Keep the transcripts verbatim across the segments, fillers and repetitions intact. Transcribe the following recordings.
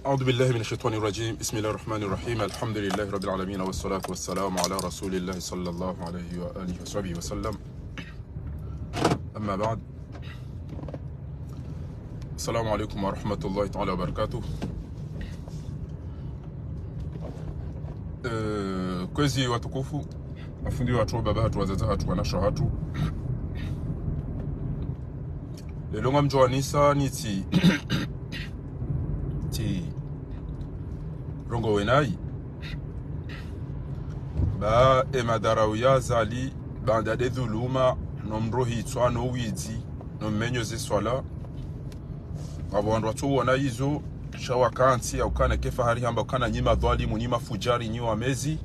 أعوذ بالله من الشيطان الرجيم. بسم الله الرحمن الرحيم. الحمد لله رب العالمين، والصلاة والسلام على رسول الله صلى الله عليه وآله وصحبه وسلم. أما بعد. السلام عليكم ورحمة الله تعالى وبركاته. Eh, kwezi watukufu, mafundi watru, baba hatru, wazaza hatru, wanasha hatru. Lelo ngamdjo wanisa nitsi, tsi, rongowe nayi. Ba e madharau ya Azali, baanda de dhuluma, no mrohitswa, no widzi, no menyo ze swala. Ngapvo wandru watso wona izo, sha wakantsi, ya ukana ke fahari hamba, ukana nyi madhwalimu, nyi mafujari, nyi wamezi.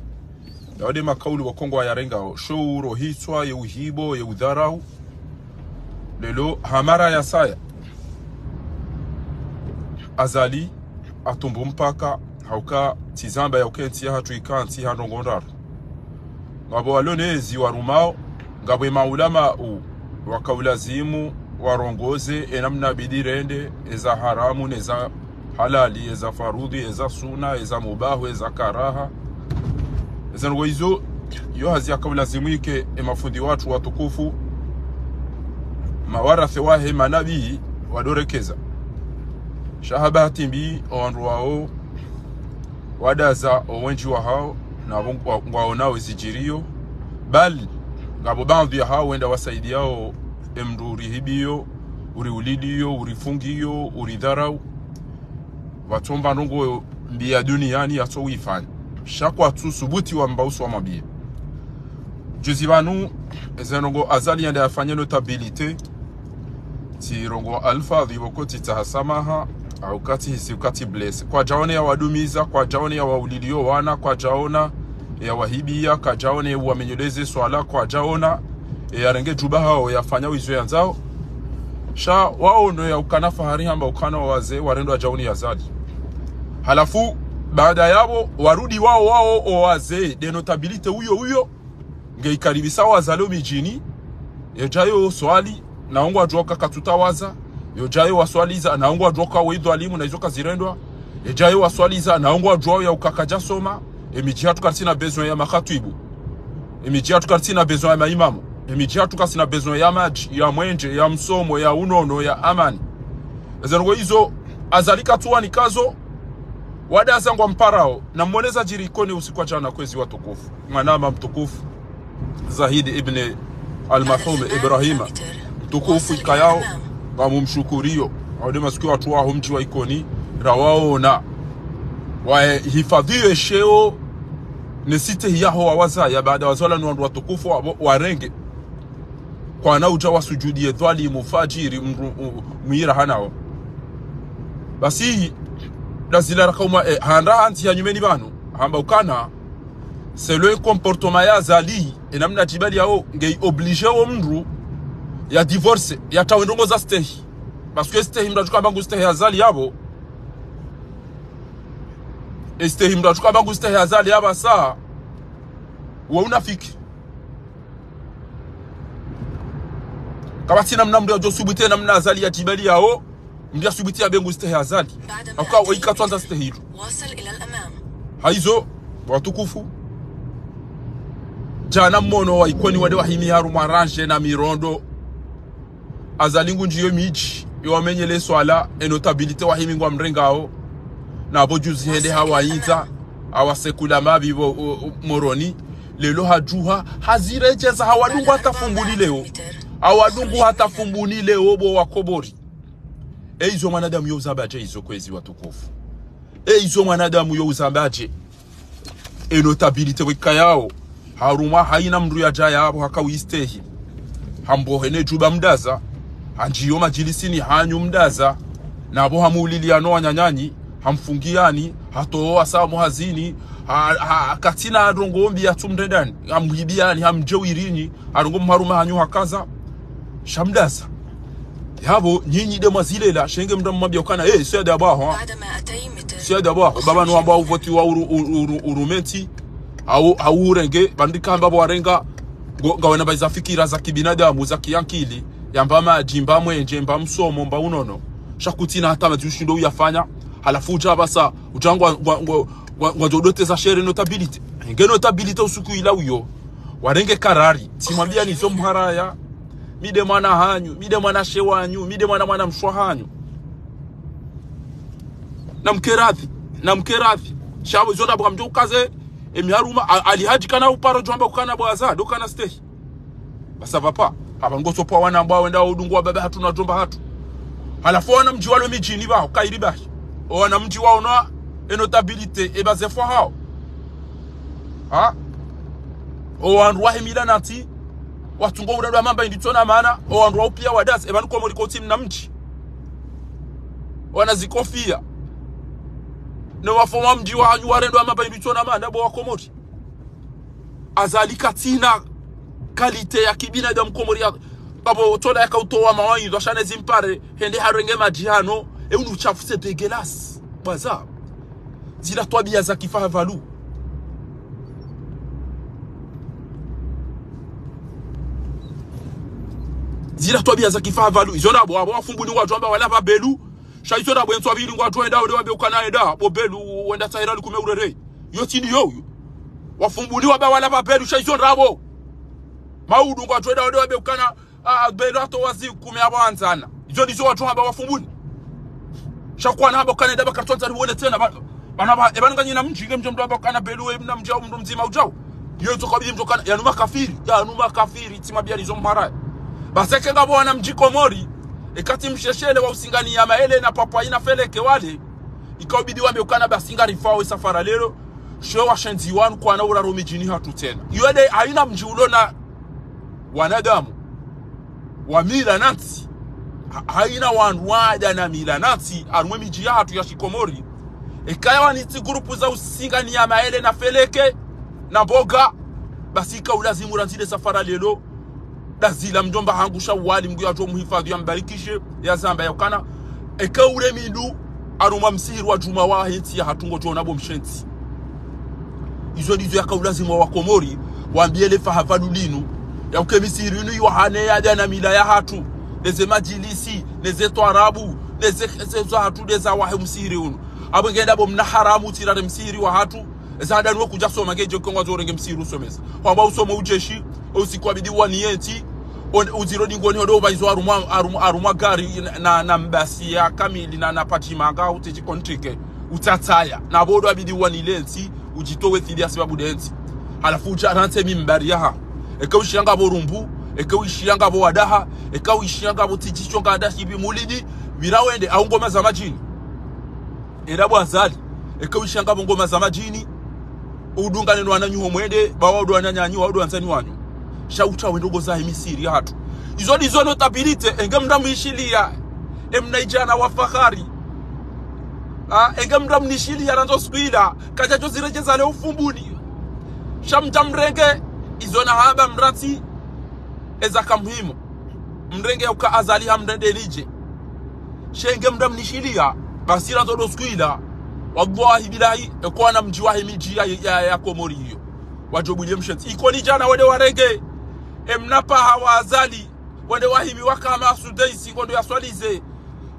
Yawo de makauli wa Kongo wayarengao, sho urohitswa, ye uhibo, ye udharau. Lelo, ha mara ya saya. Azali, atumbu mpaka, hauka, tsi zamba ya uka entsi ya hatru ika ntsi ha ndrongoo ndraru. Ngapvo walonezi warumao, ngapvo e maulamau, wakaulazimu, warongoze, e namna bidi rende, eza haramu, neza halali, eza farudhi, eza suna, eza mubahu, eza karaha. Eza ndrongoo izo, yo hazi yakaulazimu ike, e mafundi watru watukufu, mawarathe wahe manabii, wadorekeza. Sha ha bahati mbi, o wandru wao, wadaza o wendji wahao, na wo ngwa-, ngwaonao ezidjiriyo, bali, ngapvo baadhwi yahao wenda wasaidiao, e mndru urihibiyo, uriulidiyo, urifungiyo, uridharau. Watsomba ndrongoo mbi ya duniani yatso wifanya. Sha kwatsu subuti wamba uso wa mabie. Juzi pvanu, eze ndrongoo Azali yende yafanye notabilité. Tsi rongoa alfadhi woko tsi tsaha samaha, au kati hisi kati blessé. Kwadjaone ya wadumiza, kwadjaone ya waulidiyo wana, kwadjaona ya wahibiya, kwadjaone ya wamenyeleze swala, kwadjaona ya renge djuba hao yafanya wizo yandzao. Sha wao ndo ya ukana fahari hamba ukana wa wazee, warendwa djauni ya Azali. Halafu, baada yapvo, warudi wao, wao, o wazee, de notabilité uyo, uyo, nge ikaribisa wazalwa midjini, yedjayo swali, na ongwa djoka katsutawaza, yodjayo waswaliza, na ongwa djoka we idhwalimu, na izo kazirendwa, yedjayo waswaliza, na ongwa djoka ya ukaka djasoma, emidji hatru karitsina besoin ya makhatwibu, emidji hatru karitsina besoin ya maimamu, emidji hatru karitsina besoin ya madji, ya mwendje, ya msomo, ya unono, ya amani. Eze ndrongoo izo, Azali katsuwanikazo, wadaza ngwamparao, na mwoneza djiri Ikoni usiku wa djana kwezi watukufu. Mwanama mtukufu, Zahidi ibn al-Marhum Ibrahima. Mtukufu ikayao, ngamumshukuriyo. Wao de masiku watru waho mdji wa Ikoni, rawaona. Wahifadhiyo esheo, ne site yaho wawazaya, baada wazalwa ni wandru watukufu wa, warenge. Kwana udja wasujudiye dhwalimu, fajiri, mru-, u-, mwira hanao. Basi, lazila rakauma, eh, handa hantsi ya nyumeni pvanu, hamba ukana, selon comportement ya Azali, e namna djibali yao, nge obligé wo mndru ya divorce, ya tawe ndrongoo za stehi. Parce que stehi mndru atsuka mbangu stehi Azali yapvo. E stehi mndru atsuka mbangu stehi Azali yapvo sa, wa unafiki. Kapvatsi namna mndru yadjo subuti namna Azali ya djibali yao, mndru ya subuti ya mbangu stehi Azali. Hauka wa ika tswandza stehi ilu. Haizo, watukufu. Djana mwono wa Ikoni wade wahimi harumwa randje na mirondo. Azali ngundjiyo midji, yo wamenyele swala, e notabilité wahimi ngwamrengao. Na pvo juzi hende hawaindza, hawasekula mapvi pvo, o, o, Moroni. Lelo hadjuha, haziredjeza, hawadungu hata Fumbuni leo. Hawadungu hata Fumbuni leo, bo wakobori. E izo mwanadamu yo uzambadje izo kwezi watukufu. E izo mwanadamu yo uzambadje. E notabilité weka yao. Harumwa haina mndru yadja yapvo haka wistehi. Hambohe ne djuba mdaza. Handjiyo madjilisini hanyu mdaza. Na pvo hamuuliliya no wananyanyi. Hamfungiyani. Hatowa samu hazini. Ha, ha, katsina ndrongoo mbi yatsumrendani. Hamhibiyani. Hamdjewirinyi. Harongoo mharuma hanyu hakaza. Sha mdaza. Yapvo, nyinyi de mwazilela, sha nge mndru mwambiya ukana, eh, siya de abwaho, ha? Siya de abwaho, baba no wamba uvoti wa uru-, uru-, uru-, urumenti, au, au urenge, pvandru ikamba pvo warenga, ngo-, ngawena mba iza fikira za kibinadamu, za kiyankili, yamba madji, mba mwendje, mba msomo, mba unono. Sha kutsina hata madji ushindo uyafanya, Halafu udja pvasa, udja ngwa, ngwa, ngwa, ngwa, ngwadjo doteza shere notabilité. Nge notabilité usiku ila uyo. Warenge karari. Tsimwambia nizo mharaya. Mi nde mwana hanyu. Mi nde mwanashe wanyu. Mi nde mwana mwanamshe hanyu. Namkeradhi. Namkeradhi. Sha izo ndrabo kamdjo ukaze. Emiharuma. A-, Ali Hadji kana uparo djwamba ukana bwaza. Ndo kana stehi. Pvasa pvapvo, hapvo ngosopvo wana mbwa wenda udungu wa baba hatru na djomba hatru. Halafu wana mdji walo midjini pvao, kairi bahi. O wana mdji waono, e notabilité, e bazefu hao. Ha? O wandru wahe mila nati, watsungo urendwa mamba inditsona mana, o wandru wa upia wadasi, e pvanu Komori kotsi mna mdji. Wana zikofia. No wafoma mdji wahanyu warendwa mamba inditsona mana, bo wa Komori. Azali katsina qualité ya kibinadamu Komori ya, pvapvo tola yakautowa mawaidha, sha ne zimpare, hende harenge madji hano, e unu uchafu c'est dégueulasse. Bwaza. Zila twabia za kifahavalou. Zila twabia za kifahavalou. Izo ndrabo, apvo wa Fumbuni ngwadjwamba wala pva Belu. Sha izo ndrabo entswa pvili ngwadjwenda, wende wambe ukana enda, bo Belu, wenda tsahira likume urere. Yo tsi ndiyo uyo. Wa Fumbuni wamba wala pva Belu sha izo ndrabo. Maudu ngwadjwenda wende wambe ukana, a, Belu ato wazi kume apvo andzana. Izo ndizo wadjo hamba wa Fumbuni. Sha kwana hamba ukana enda pvaka ritsondza riwone tsena. Ba-, bana ba, e pvanu nganyina mdji, nge mdjo mdru hamba ukana Belu, e mna mdji hau mdru mdzima udjao. Yo izo kabidi mdjo kana, yanu makafiri, yanu makafiri, tsimwambia nizo mharaya. Pvasa eka ngapvo wana mdji Komori, eka tsi msheshele wa usingani ya maele na pvapvo ina feleke wale, ikaubidi wambe ukana basi ngarifao e safara lelo, sho washenzi wanu kwana uraro midjini hatru tsena. Iyo nde haina mdji ulo na wanadamu wa mila nati, ha-, haina wandru wada na mila nati, harumwa e midji yahatru ya shikomori. Eka yawanitsi gurupu za usingani ya maele na feleke, na mboga, basi ika ulazimu randzile safara lelo, ndazila mdjomba hangu Shawali, Mngu yadjo muhifadhi yambarikishe, yazamba yaukana, eka ule mindru, harumwa msihiri wa djumwa wahe ntsi yahatru ngodjo ona bo mshenzi. Izo ndizo yaka ulazimu wa Komori, wambie le fahavalou linu, yauke misihiri inu iwahane yada na mila yahatru, neze madjilisi, neze twarabu, neze, neze zahatru, neza wahe msihiri unu. Apvo ngenda bo mna haramu tsirare msihiri wahatru, eza hadanuwe kudja soma, ngedjo kongwa zorenge msihiri usomesa. Hwamba usome ujeshi, usiku wabidi wani yentsi, on-, uziro dingoni hodo upva izo harumwa, harumwa, harumwa gari na, na, na mbasi ya kamili na, na pachimanga, utiji kontike, utatsaya. Na bodo wabidi wani lentsi, ujitowe thidi ya sibabu dentsi. Halafu udja rantse mimbari yaha. Eka uishiyanga bo rumbu, eka uishiyanga bo wadaha, eka uishiyanga bo tijisho nganda shibi mulidi, pvira wende, au ngoma za madjini. Ela bo Azali, eka uishiyanga bo ngoma za madjini, udungane no wananyu ho mwende, ba wao ndo wananyanyu, wao ndo wandzani wanyu. Sha uta wendo goza he misihiri yahatru. Izo ndizo notabilité, enge mndra mwishiliya, emna idjana wa fahari. Ah, enge mndra mnishiliya, randzo siku ila, kadjadjo zirejeza le ufumbuni. Sha mdja mrenge, izo nahamba mrantsi, eza ka muhimu. Mrenge yauka Azali hamrende nidje. Sha enge mndra mnishiliya, basi randzo ndo siku ila, wallahi billahi, eka wana mdji wahe midji ya, ya, ya Komori iyo. Wadjo bulie mshenzi. Ikoni djana wende warenge, emna paha wa Azali, wende wahimi waka hama Sudaisi, kondo ya swalize.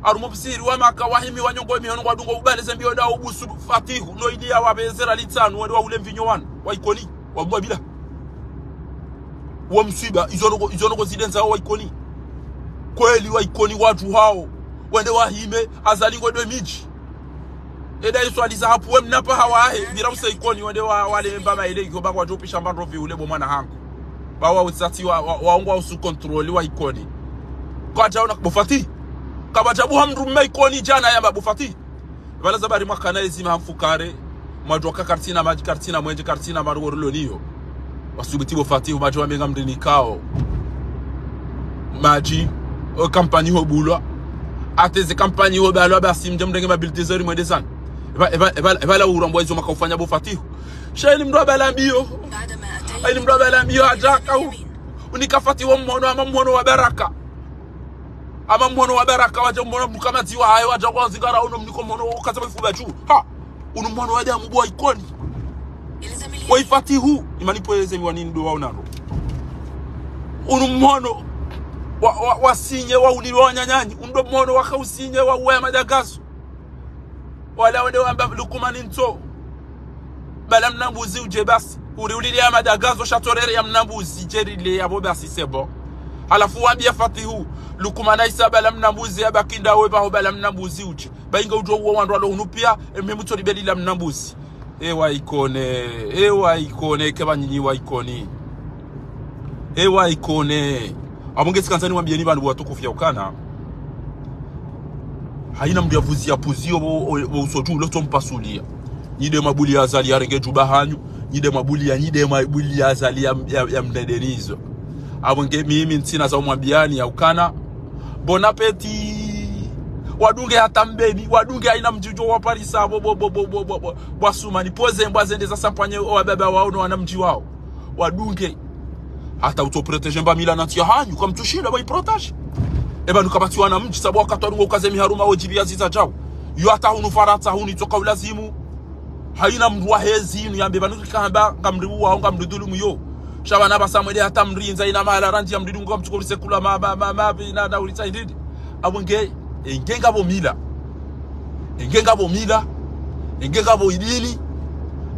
Harumwa msihiri wa Maka, wahimi wanyongo mihono ngwadungo ubale ze mbio nda ubusu Fatihu, no idi ya wabezera litsanu, wende waule mvinyo wanu, wa Ikoni, wallahi billahi. Wa mswiba, izo ndrongo, izo ndrongo zidendza wa Ikoni. Kweli wa Ikoni watru hao, wende wahime, Azali ngwendo midji. Eda iswaliza hapvo emna paha wahe, pvira use Ikoni, wende wa, wale mba maele, iyo ba kwadjo pisha mba ndrovi ule bo mwana hangu. Ba wa usati wa, wa, wa ungwa usu contrôle wa Ikoni. Kwadjaona bo Fatihu. Kabadja buha mndru mme Ikoni djana yamba bo Fatihu. Pvala zabari mwakana ezima hamfukare, mwadjoka kartsina madji, kartsina mwenje, kartsina marugo rilo niyo. Wasubuti bo Fatihu, madji wambe ngamrinikao madji, o kampanyi ho bulwa. Ata eze kampanyi ho balwa basi mdje mrenge ma bulldozers mwende zanu. Epva, epva, epva, epvala urambwa izo makaufanya bo Fatihu. Sha ini mndru wa bala mbio. Ini mndru wa bala mbio hadjaka hu. Unika Fatihu wo mhono, hama mhono wa baraka. Hama mhono wa baraka, wadja mhono mnuka madziwa hayo, wadja kwa zingara unu mniko mhono ukaza maifuba dju. Ha! Unu mhono wa damu bo wa Ikoni. Wa Ifatihu, imani pweze mi wanini ndo wa unaro. Unu mhono wa, wa, wa sinye wa ulilo wa nyanyanyi, unu ndo mhono wa kausinye wa uwe ya madjagazo. Wala wende wamba Lukumani ntso. Bala mna mbuzi udje basi. Uri ulile ya madagazo sha tsorere ya mna mbuzi. Djerile ya bo basi c'est bon. Halafu wambia Fatihu. Lukumana isa bala mna mbuzi ya baki ndawe baho bala mna mbuzi udje. Ba inga udjo uwo wandru walo hunu pia, eme mutso libeli la mna mbuzi. Ewa ikone, ewa ikone, keba nyinyi wa ikoni. Ewa ikone. Abo nge tsikandza niwambieni pvanu bo watukufu ya ukana. Haina mndru ya vuzi ya puzi yo bo, bo, bo usodju ulo tso mpasulia. Nyi nde mwabuli ya Azali ya renge djuba hanyu, nyi nde mwabuli ya, nyi nde mwabuli ya Azali ya, ya, ya mndedenizo. Abo nge mimi ntsina za umwambiani ya ukana. Bon appétit. Wadunge hata Mbeni, wadunge haina mdji udjo waparisa bo, bo, bo, bo, bo, bo, bo, bo, wasumani. Poze mbwa zende za sampanye o wababa wao no wana mdji wao. Wadunge. Hata utso protéger mba mila na ntsi ya hanyu, kamtsushinda ba i protéger. Eba nuka batsi wana mdji, sabu wakati wadunga ukaze miharuma wo djibi ya ziza djao. Yo hata hunu Farantsa hunu itsoka ulazimu. Haina mndru wa hezi inu yambe pvanu kamba ngamri uwao ngamri dhulumu yo. Sha pvanu apvasa mwende hata mrindza ina mahala randzi ya mridungu kamtsuko risekula ma, ma, ma, ma, pvi na, na uritsa indidi. Abo nge, enge ngapvo mila. Enge ngapvo mila. Enge ngapvo idini.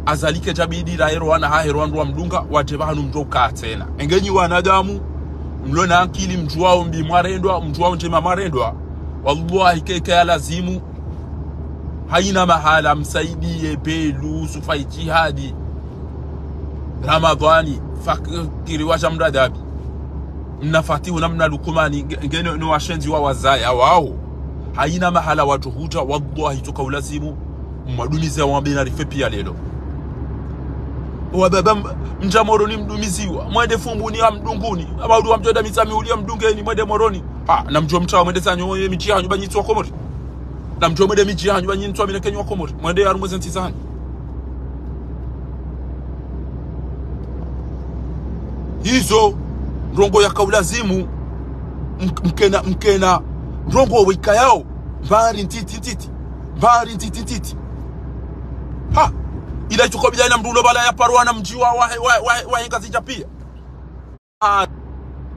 Azali kedja bidi ra hero wana ha hero wandru wa mdunga, wadje pvahanu mdjo uka tsena. Enge nyi wanadamu, mlo na akili mdjuwao mbi mwarendwa, mdjuwao ndjema mwarendwa. Wallahi keka ya lazimu. Haina mahala msaidiye Belu, Sufa Ijtihadi, Ramadhani, Fakiri wa Shamradabi. Mna Fatihu na mna Lukumani, nge, nge no, no washenzi wa wazaya wao. Haina mahala wadjo hudja, wallahi tsoka ulazimu, mwadumize wa mbena rife pia lelo. Wababa m-, mdja Moroni mdumiziwa, mwende Fumbuni ya mdunguni, aba uli wa mdjo da Mitsami uli ya mdungeni, mwende Moroni. Ha, na mdjo mtsawa mwende zanyu ye midji hanyu ba nyi ntsu wa Komori. Na mdjo mwende midji hanyu ba nyi ntsu wa mina kenyi wa Komori. Mwende ya harumwa ze ntsi zanyu. Izo, ndrongo ya kaulazimu, mk-, mkena, mkena, ndrongo weka yao, mbari ntiti ntiti, mbari ntiti ntiti. Ha, ila itsoka bila ina mndru ulo pvala ya paro wana mdji wa, wa, wa, wa, wa Ngazidja pia. Ah,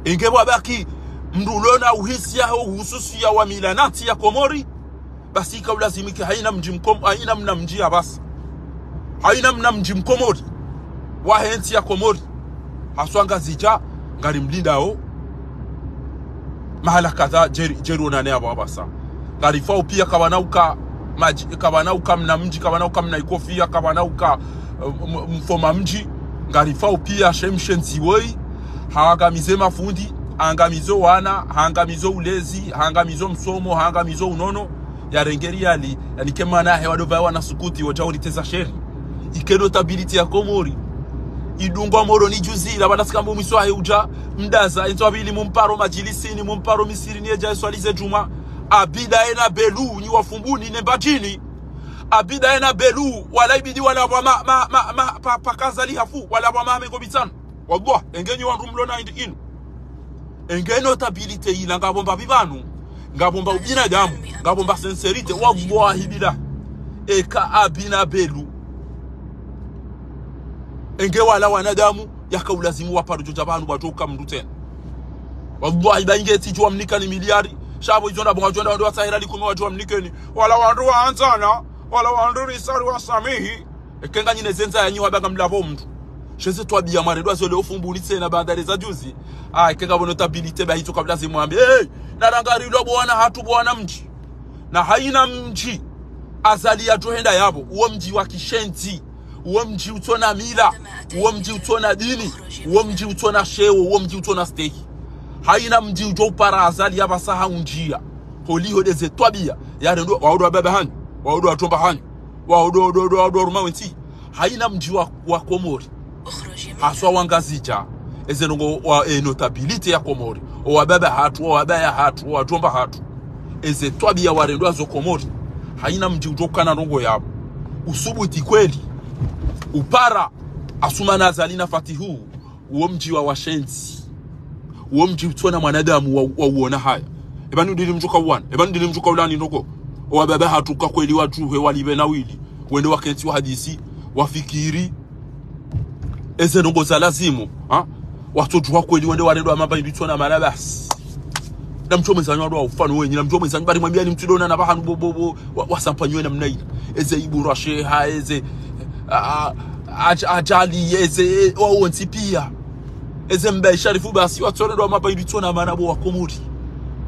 enge pvwabaki mndru ulo na uhisi ya ho uhususi ya wa mila na ntsi ya Komori, basi ika ulazimu ike haina mdji mkom-, haina mna mdji ya basi. Haina mna mdji mkomori. Wa he ntsi ya Komori. Haswa Ngazidja, ngari mlindao. Mahala kadha, djeri, djeri onane apvo apvasa. Ngarifao pia kapvana uka madji, kapvana uka mna mdji, kapvana uka mna ikofia, kapvana uka, eh, m-, mfoma mdji. Ngarifao pia she mshenzi woyi, haangamize mafundi, haangamize wana, haangamize ulezi, haangamize msomo, haangamize unono, ya renge riali, yani ke mana he wadopva wana sukuti, wodja uriteza sheri. Ike notabilité ya Komori. Idungwa Moroni juzi, la bana sikambo mwiso ahe udja, mdaza, entso abili mumparo majilisini, mumparo misirini, edja eswalize djuma. Abida ena Belu, nyi wa Fumbuni, ne Mbadjini. Abida ena Belu, wala ibidi wala wa ma, ma, ma, ma, pa, pa Kazali hafu, wala wa ma mengo mitsanu. Wallah, enge nyi wandru mlo na indi inu. Enge notabilité ila ngapvo mba pvi pvanu, ngapvo mba ubinadamu, ngapvo mba sincérité, wallahi bila. Eka abina Belu. Enge wala wanadamu, yaka ulazimu wa paro djodja pvanu wadjo uka mndru tsena. Wallahi ba inge tsidjo wamnika ni miliari, sha pvo idjo nda bonga djo nda wandru wa tsahira likume wadjo wamnikeni. Wala wandru wa andzana, wala wandru risari wa samihi. Eke nga nyine ze ndzaya nyi wabanga mlapvo mndru. She ze twabiya mwarendwa zo leo Fumbuni tsena baanda le za juzi. Ah, eke ngapvo notabilité ba hitsoka ulazimu mwambe. Hey, na rangarilwa bo wana hatru bo wana mdji. Na haina mdji. Azali yadjo henda yapvo. Uwo mdji wa kishenzi. Uwo mdji utsona mila. Uwo mdji utsona dini. Uwo mdji utsona sheo. Uwo mdji utsona stehi. Haina mdji udjo upara Azali ya pvasa ha undjia. Holiho de ze twabiya. Yarendwa, wao ndo wababa hanyu. Wao ndo wadjomba hanyu. Wao ndo, ndo, ndo, ndo waruma wentsi. Haina mdji wa, wa Komori. Haswa wa Ngazidja. Eze ndrongo wa, e, notabilité ya Komori. O wababa hatru, o wabaya hatru, o wadjomba hatru. Eze twabiya warendwa zo Komori. Haina mdji udjo ukana ndrongo yapvo. Usubuti kweli. Upara. Asumana Azali na Fatihu. Uwo mdji wa washenzi. Uwo mdji utsona mwanadamu wa, wa uona haya. Eba nudili mdjuka uwana. Eba nudili mdjuka ulani ndoko. O wababa hatru ka kweli wadjuhe walipve na wili. Wende wakentsi wahadisi. Wafikiri. Eze ndrongo za lazimu. Ha? Watsodjuha kweli wende warendwa mamba indru itsona mana basi. Na mdjo mwezanyu wandru wa ufano wenyi, na mdjo mwezanyu bari mwambiani mtsidona na pvahanu bo, bo, bo, wa, wasampanywe namna ina. Eze Ibura Sheha, eze, a, a, Aj-, Ajali, eze, e, wawontsi pia. Eze Mbaye Sharifu basi, watsona ndo mamba idu tsona mana bo wa Komori.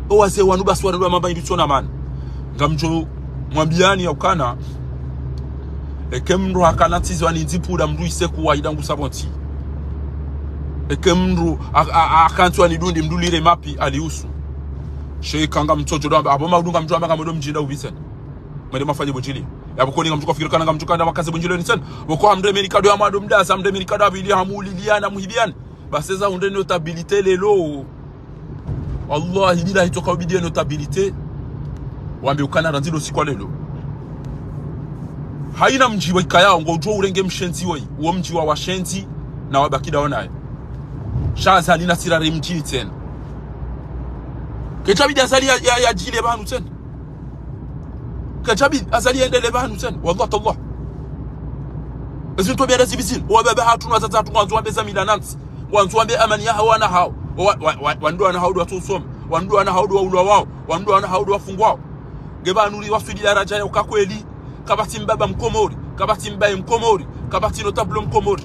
O wazee wanu basi wana ndo mamba idu tsona mana. Ngamdjo mwambiani ya ukana, eke mndru hakana ntsizi wani ndzipuda mndru ise kuwa idangu sabonti. Eke mndru a, a, a, hakantsi wani dundi mndru lire mapi aliusu. Sheka ngamtsodjo ndo amba, abo maudunga mdjo amba ngamdo mdjinda ubiseni. Mwende mafanye bundjili. Ya bukoni ngamdjo kafikiri kana ngamdjo kanda makaze bundjili ni sen. Boko hamreme ni kado ya mwando mdasa, hamreme ni kado ya pvili, hamulilia na muhibiani. Basi eza hundre notabilité lelo. Wallahi billahi tsoka ubidi notabilité. Wambe ukana randzi lo usiku wa lelo. Haina mdji wa ikayao, ngodjo urenge mshenzi woyi. Uwo mdji wa washenzi, na wabaki dawo naye. Sha Azali na sirare mdji tsena. Ketsabidi Azali ya, ya, ya djile pvanu tsena. Ketsabidi Azali yendele pvanu tsena. Wallah tallah. Ezi ntwabia ezi bizini. Wababa hatru na wazaza hatru ngwandzo wambe za mila nantsi. Ngwandzo wambe amani ya hawo wana hawo. Wa, wa, wa, wandru wana hawo ndo watsusoma. Wandru wana hawo ndo waulwa wawo. Wandru wana hawo ndo wafungwa wawo. Nge pvanu ri waswili daraja ya uka kweli. Kapvatsi mbaba Mkomori. Kapvatsi mbaye Mkomori. Kapvatsi notable Mkomori.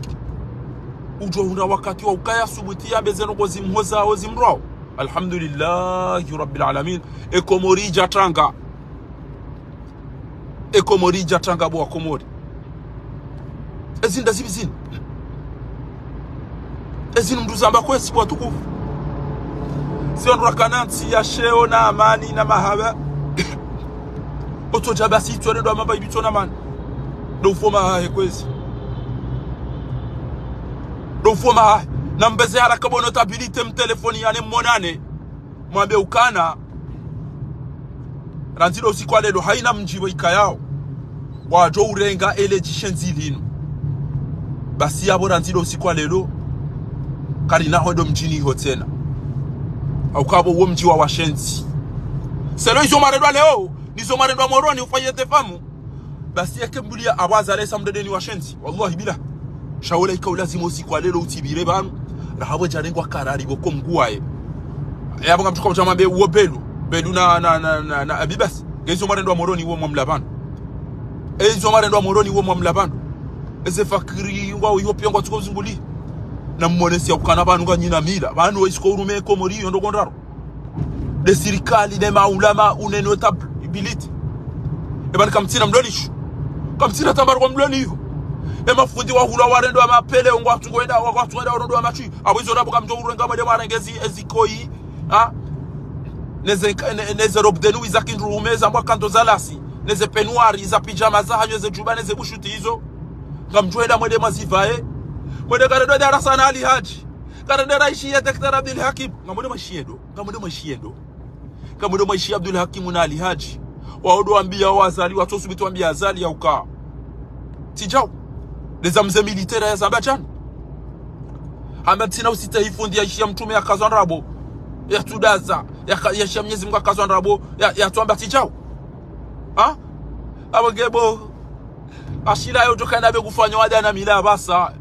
Udjo hundra wakati wa ukaya subuti yambe zeno ko zimhoza o zimrwao. Alhamdulillahi Rabbil Alamin. E Komori idja tanga. E Komori idja tanga bo wa Komori. Ezi nda zibi zini. Ezi ni mndru zamba kwesi bo watukufu. Si wandru rakana ntsi ya sheo na amani na mahaba. Otsodja basi itsone ndo mamba idu tsona mana. Ndo ufoma hahe kwesi. Ndo ufoma hahe. Na mbeze haraka bo notabilité mtelefoni yane monane. Mwambe ukana, randzi lo usiku wa lelo, haina mdji wo ikayao, wadjo urenga ele djishenzi linu. Basi yabo randzi lo usiku wa lelo, karina hondo mdjini iho tsena. Hauka bo uwo mdji wa washenzi. Selo izo marendwa leo, nizo marendwa Moroni, ufayete famu. Basi yeke mbulia abo Azali sa mdredeni washenzi. Wallahi billah. Sha wola ika ulazimu usiku wa lelo utsibire pvanu. Raha bo djarengwa karari bo ko mngu waye. Yabo ngamtsuka mdjama mbe uwo Belu. Belu na, na, na, na, na Abibas. Nge izo marendwa Moroni uwo mwamla pvanu. E izo marendwa Moroni uwo mwamla pvanu. Eze fakiri ngwao iho pia ngwatsuka uzinguli. Na mmonesi ya ukana pvanu nganyina mila. Pvanu wa isiko urume Komori yo ndo kondraro. Nde sirikali, nde maulama, une notabilité. Eba ni kamtsina mloni shu. Kamtsina tambaru kwa mloni iho. E mafundi wahula warendwa mapele, ngwatsu ngwenda, ngwatsu ngwenda warendwa matswi. Abo izo rabu kamdjo urenga mwende mwarenge ezi, ezi koyi. Ha? Neze, ne-, neze robe de nuit za kindrume, za mwakanto za lasi. Neze penuari, za pijama, za hanyo, ze djuba, neze bushuti izo. Ngamdjo enda mwende mwazivae. Mwende karendwa darasa na Ali Haji. Karende raishiya Daktari Abdul Hakim. Ngamwende mwaishiye ndo. Ngamwende mwaishiye ndo. Ngamwende mwaishiye Abdul Hakim na Ali Haji. Wao ndo wambia wa Azali, watsosubuti wambia Azali ya uka. Tsi djao. Nde za mze militaire ya zamba djana. Hamba tsina usita ifundi ya ishiya mtrume ya kazwa ndrabo. Ya tudaza. Ya ka-, ya ishiya Mnyezi Mungu ya kazwa ndrabo. Ya, ya tuamba tsi djao. Ha? Abo ngebo. Ashila yo djoka ina be kufanya wada na mila basa.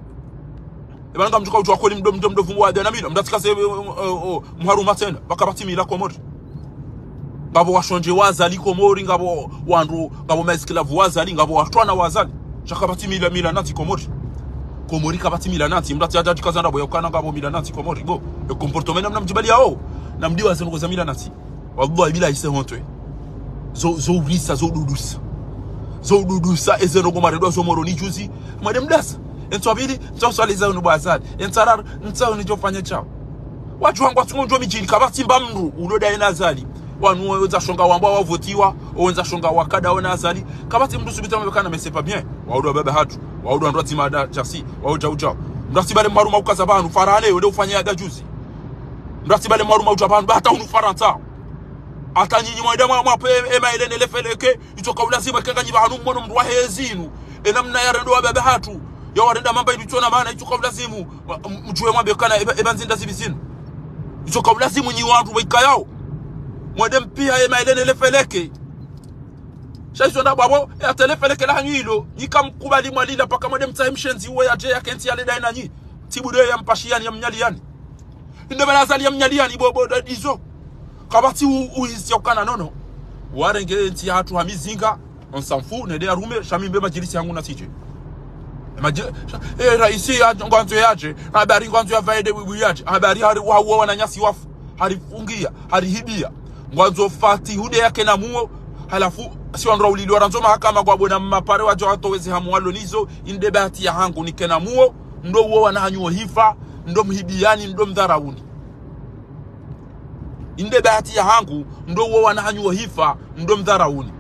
Eba ngamdjuka utwa kweli mdo, mdo, mdo vumbu wa dena mila. Mdatsikase, eh, eh, eh, mharuma tsena. Paka pvatsi mila Komori. Ngapvo washondje wa Azali Komori, ngapvo wandru, ngapvo maesclave wa Azali, ngapvo watrwana wa Azali. Sha kapvatsi mila, mila nantsi Komori. Komori kapvatsi mila nantsi. Mdatsi adjadji kaza ndrabo ya ukana ngapvo mila nantsi Komori. Bo, e comportement namna mdjibali yao. Namdiwa zenu koza mila nantsi. Wallahi billahi c'est honteux. Zo, zo urisa, zo ududusa. Zo ududusa, eze ndrongo mwarendwa zo Moroni juzi. Mwende mdasa. Entsu abili, ntsa uswaliza unu bo Azali. Entsu araru, ntsa unu djofanya djao. Wadjuwa ngwatsungo ndjo midjini, kapvatsi mba mndru, ulo daye na Azali. Wanu wendza shonga wambwa wavotiwa, wendza shonga wakada wona Azali. Kapvatsi mndru subita mwambe kana, mais c'est pas bien. Waudu wa baba hatru, waudu wa ndrwatsi mada djasi, waudu djau djau. Mdasi bale mharuma ukaza pvanu, farale, wende ufanya yada juzi. Mdasi bale mharuma udja pvanu, ba hata unu Farantsa. Hata nyinyi mwaida mwa, mwape, ema elene lefeleke, itsoka ulazimu eke nganyi pvanu mwono mndru wa hezinu. Enamna ya rendo wa baba hatru, ya warenda mamba idu tsona mana, itsoka ulazimu, mwa-, m-, mdjuwe mwambe kana, eba, eba nzinda zibi zinu. Itsoka ulazimu nyi wandru wa ikayao. Mwende mpiha ema elene lefeleke. Sha izo nda bwabo, ya tele feleke la hanyu ilo, nyi kamkubali mwalila paka mwende mtsahe mshenzi uwe yadje yakentsi yale daye nanyi. Tsibude ya mpashiyani, ya mnyaliyani. Inde bala Azali ya mnyaliyani, bo, bo, da, izo. Kapvatsi u-, uhisi ya ukana nono. Warenge ntsi yahatru ha mizinga, on s'en fout, nende yarume, sha mi mbe madjilisi hangu na sije. E madji-, sha-, e raisi ya, ngwandzo yadje, habari ngwandzo ya vaide wiwi yadje, habari hari wa, wa wananyasi wafu, harifungia, harihibia. Ngwandzo Fati hude yake na muo, halafu si wandru wa ulili warandzo mahakama ngwabona mapare wadjo watoweze hamu walo nizo, inde bahati yahangu nike na muo, ndo uo wana hanyu wo hifa, ndo mhibiani, ndo mdharauni. Inde bahati yahangu, ndo uo wana hanyu wo hifa, ndo mdharauni.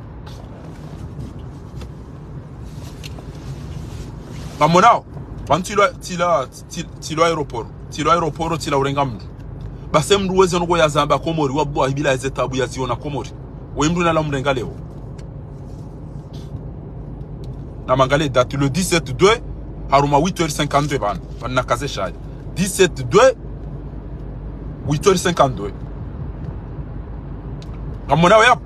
Ngamonao, pvanu tsi lwa, tsi lwa, tsi-, tsi lwa aéroport, tsi lwa aéroport, tsi lwa urenga mndru. Basi mndru weze nuko yazamba Komori, wallahi billahi ze tabu yaziona Komori. We mndru nala mrenga leo. Na mwangalie date, le dix-sept deux, haruma huit heures cinquante-deux pvanu. Pvanu nakaze shayi. Dix-sept deux, huit heures cinquante-deux. Ngamona we yapvo.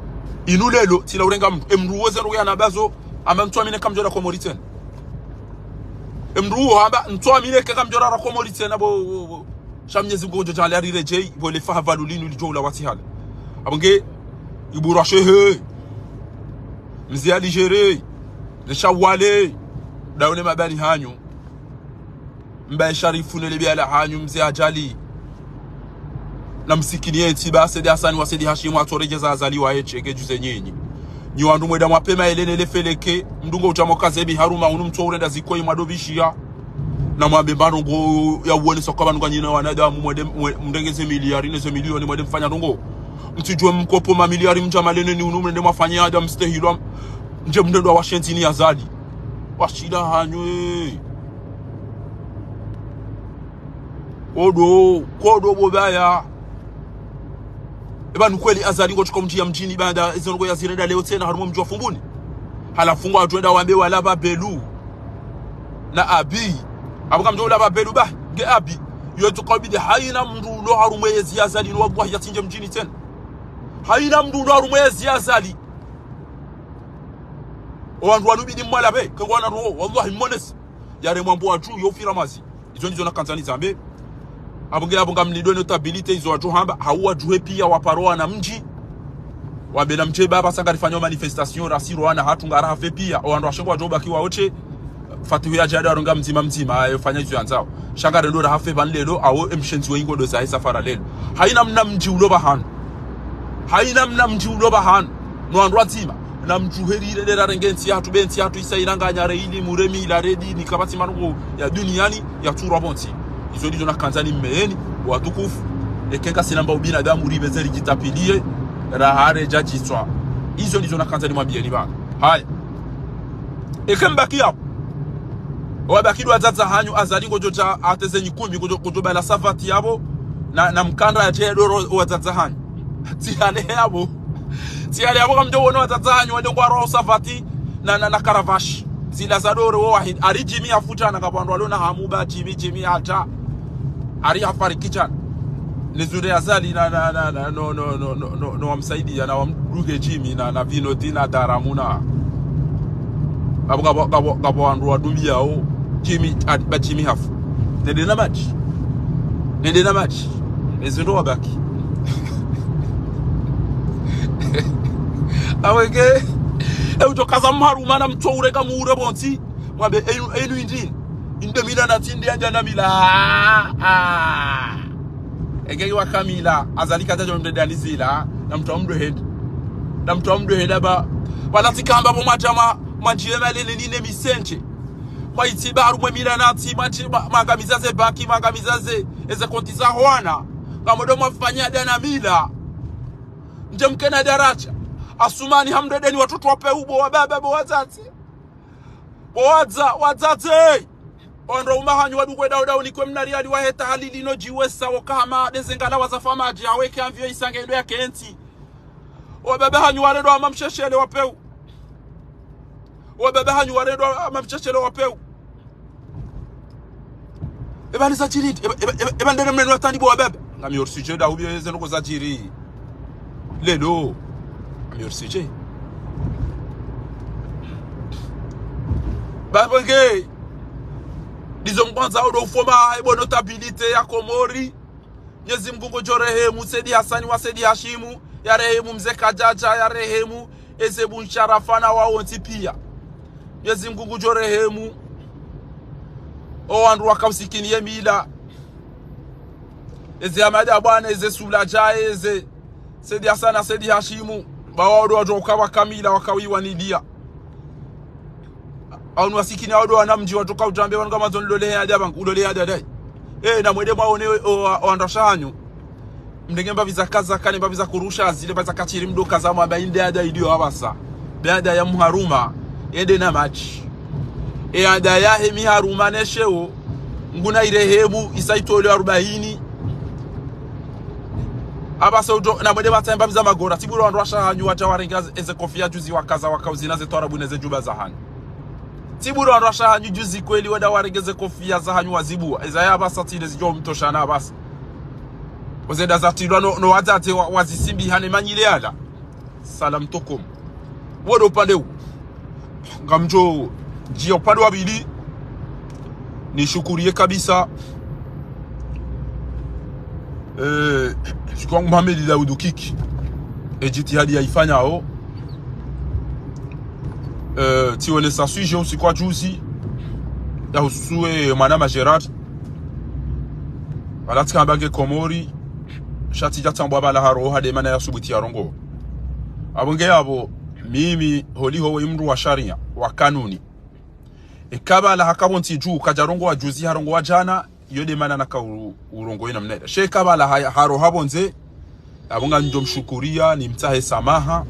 Inu lelo, tsi lwa urenga mndru. E mndru weze nuko yana bazo, amba ntsuamini eka mdjo lala Komori tsena. E mndru uo amba, ntsuamini eka ngamdjo lala Komori tsena, bo, bo, bo. Sha Mnyezi Mngu ngudjo djaanlia riredjei, bo le faha pvalu linu lidjo ula watsi hale. Apvo nge, iburwa shehe. Mze Aligere. Ze shawale. Daone mabani hanyu. Mbaye Sharifu nele biala hanyu, mze Ajali. Na msikini yetsi, ba Sedi Hasani wa Sedi Hashimu, atsoredjeza Azali wa eche, ke juze nyinyi. Nyi wandru mwenda mwapvema ele nele feleke, mndru ngo utsamo kazebi haruma, unu mtso urenda zikoi mwado bishia. Na mwambe mbano ngo ya uone soka pvanu nganyina wanadamu mwende, mwe-, mrenge ze miliari ne ze milioni mwende mfanya ndrongo. Mtsidjuwe mkopo mamiliari mdja malene ni unu mwende mwafanya ada mstehilwa. Ndje mndru ndo washenzi ni Azali. Washila hanyu, eh. Kodo, kodo bo baya. Eba ni kweli Azali ngotsoka mdji ya mdjini baanda izo ndrongo yazirenda leo tsena harumwa mdji wa Fumbuni. Halafu ngwadjo wenda wambe wala ba Belu. Na Abi. Apvo ngamdjo ula ba Belu ba. Nge Abi. Yo tsoka bidi haina mndru ulo harumwa yezi Azali no wallahi yatsindje mdjini tsena. Haina mndru ulo harumwa yezi Azali. O wandru wanu bidi mwala be, ke ngwana roho, wallahi mmonesi. Yare mwambo wadju, yo ufira mazi. Izo ndizo nakandza nizambe. Apvo nge apvo ngamlindwe notabilité izo wadjo hamba, hau wadjuhe pia waparo wana mdji. Wambe na mdje baba sa ngarifanyao manifestation, rasi ro wana hatru ngarahafe pia. O wandru washe ngwadjo baki wa oche. Fatihu yadje yado aronga mdzima mdzima, ayo fanya izo yandzao. Sha ngarendo rahafe pvanu lelo, awo emshenzi we ingodo zahe safara lelo. Haina mna mdji ulo pvahanu. Haina mna mdji ulo pvahanu. No wandru wadzima. Na mdjuherire nde rarenge ntsi yahatru be ntsi yahatru isa iranganya re ilimu re mila re dini kapvatsi marongo ya duniani yatsurwa pvontsi. Izo ndizo nakandza nimmeyeni, watukufu. Eka ngasina mba ubinadamu ripveze ridjitapilie, rahare djadjitswa. Izo ndizo nakandza nimwambiyeni pvanu. Haya. Eka mbaki yapvo. Wabaki ndo wadzadze hanyu Azali ngodjo dja ateze nyikumbi ngodjo, ngodjo bala savati yapvo na, na mkanda yateye doro wadzadze hanyu. Tsi hale yapvo. Tsi hale yapvo ngamdjo wona wadzadze hanyu wende ngwaro savati na, na, na karavashi. Zila za doro wo wahidi. Ari Jimmy hafu djana ngapvo wandru walo na hamu ba Jimmy, Jimmy hata. Ari hafariki djana. Nizure Azali na, na, na, na, no, no, no, no, no, no wamsaidia na wamdunge Jimmy na, na Vinoti na Daramuna. Ngapvo, ngapvo, ngapvo, ngapvo wandru wadumbiao Jimmy, a, ba Jimmy hafu. Nende na madji. Nende na madji. Ezi ndo wabaki. Aweke, e udjo kaza mharuma na mtso ureka muure pvontsi. Mwambe, enu, enu indini. Inde mila na tsinde yadja na mila. Ah. Eke iwa kamila, Azali kadja djo mdede anizila, na mtru wa mdru hende. Na mtru wa mdru hende ba, wala tsikamba bo mwadja mwa, mwa ndjie malele nine misenje. Mwa itsi baru mwe mila na tsi, mwa tsi, mwa, mwangamiza ze banki, mwangamiza ze, eze konti za hwana. Ngamodo mwafanya dana mila. Ndje mkena daraja. Asumani hamdedeni watoto wa peu bo wababa bo wadzadze. Bo wadza, wadzadze. Ondro uma hanyu wadukwedao dao nikwe mna riali waheta halili no djiwesa woka hama dezengala wazafa madji aweke amvio isange ndo ya kentsi. Wababa hanyu warendo hama msheshele wa peu. Wababa hanyu warendo hama msheshele wa peu. Eba ni zadjiri, eba, eba, eba, eba ndene mneno watani bo wababa. Ngami hors sujet dao ubio eze ndrongo zadjiri. Lelo. Ngami hors sujet. Baba nge. Ndizo mkwandzao ndo ufoma, ebo notabilité ya Komori. Mnyezi Mngu ngudjo rehemu Saidi Hasani wa Saidi Hashimu, ya rehemu Mze Kadjadja, ya rehemu eze Bunsharafa na wawontsi piya. Mnyezi Mngu ngudjo rehemu owandru wakausikini ye mila. Eze Hamada Bwana, eze Sula Djae, eze Saidi Hasani na Saidi Hashimu, ba wawo ndo wadjo uka wakamila, wakawiwaniliya. Awu ni wasikini awo ndo wana mdji wadjo uka udjambe wanu ngamadzo nilole ya daba, ulole ya dada. Eh, na mwende mwaone o, o, o wandru washe hanyu. Mdenge mbapvi za kaza kane, mbapvi za kurusha zile, mbapvi za kashiri mdo kaza mwamba inde ada idiyo apvasa. Be ada ya mharuma, ende na madji. E ada yahe miharuma ne sheo, nguna irehemu, isa itolwe arubaini. Apvasa udjo, na mwende matsaye mbapvi za magora. Tsi bure wandru washe hanyu wadja warenge eze kofiya juzi wakaza wakauzina ze twarabu ne ze djuba za hanyu. Tsi bure wandru washe hanyu juzi kweli wenda warenge ze kofiya za hanyu wazibuwa. Eza ya apvasa tsi nde zidjo mtosha na apvasa. Ozenda zatilwa no, no wadzadze wa, wazisimbi hane manyile yala. Salam tokom. Wo ndo upande wu. Ngamdjo djiya upande wa pvili. Nishukuriye kabisa. Eh, shukuru wangu Mohamed Daoud Kiki. E jitihadi yaifanyao. Eh, tsiwonesa sujet usiku wa juzi. Ya hususwe mwanama Gérard. Wala tsikamba nge Komori. Sha tsidja tsambwa pvala haroha nde mana ya subuti ya rongowa. Apvo nge apvo, mimi holiho we mndru wa shariya, wa kanuni. Eka pvala haka pvontsi dju, kadja rongowa juzi, harongowa djana, iyo nde mana naka u-, urongowa ye namna ila. Sha eka pvala ha-, haroha pvondze, apvo ngamdjo mshukuriya, nimtsahe samaha.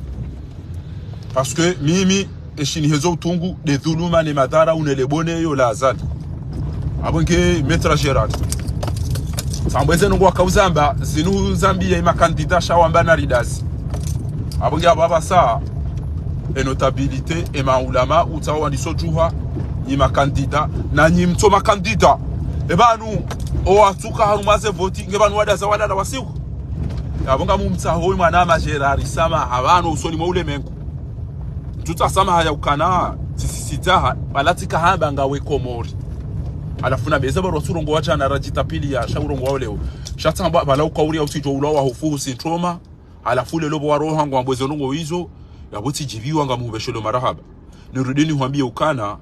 Parce que mimi, eshi nihezo utungu, nde dhuluma, ne madhara, unele bone, yo la azali. Apvo nge Maître Gérard. Sambwe ze ndrongo wakauzamba, zinu uzambiya ye makandida sha wamba na ridazi. Apvo nge apvo apvasa, e notabilité, e maulama, utsaho wandiso djuha, ye makandida, na nyi mtso makandida. E pvanu, owatsuka harumwa ze voti, nge pvanu wadaza walala wasiku. Apvo ngamumtsaho ye mwanama Gérard samaha, pvanu usoni mwa ulemengu. Mtsutsaha samaha ya ukana, tsisisitaha, pvala tsika hamba ngawe Komori. Halafu na beza barwa tsurongowa djana radjitapiliya, sha urongowa leo. Sha tsamba, pvala ukauriya utsidjo ulwa wa hufu husintroma. Halafu lelo pvo waroha ngwambwe ze ndrongo izo, yapvo tsidjibiwa ngamhupveshelo marahaba. Nirudi nihwambiye ukana,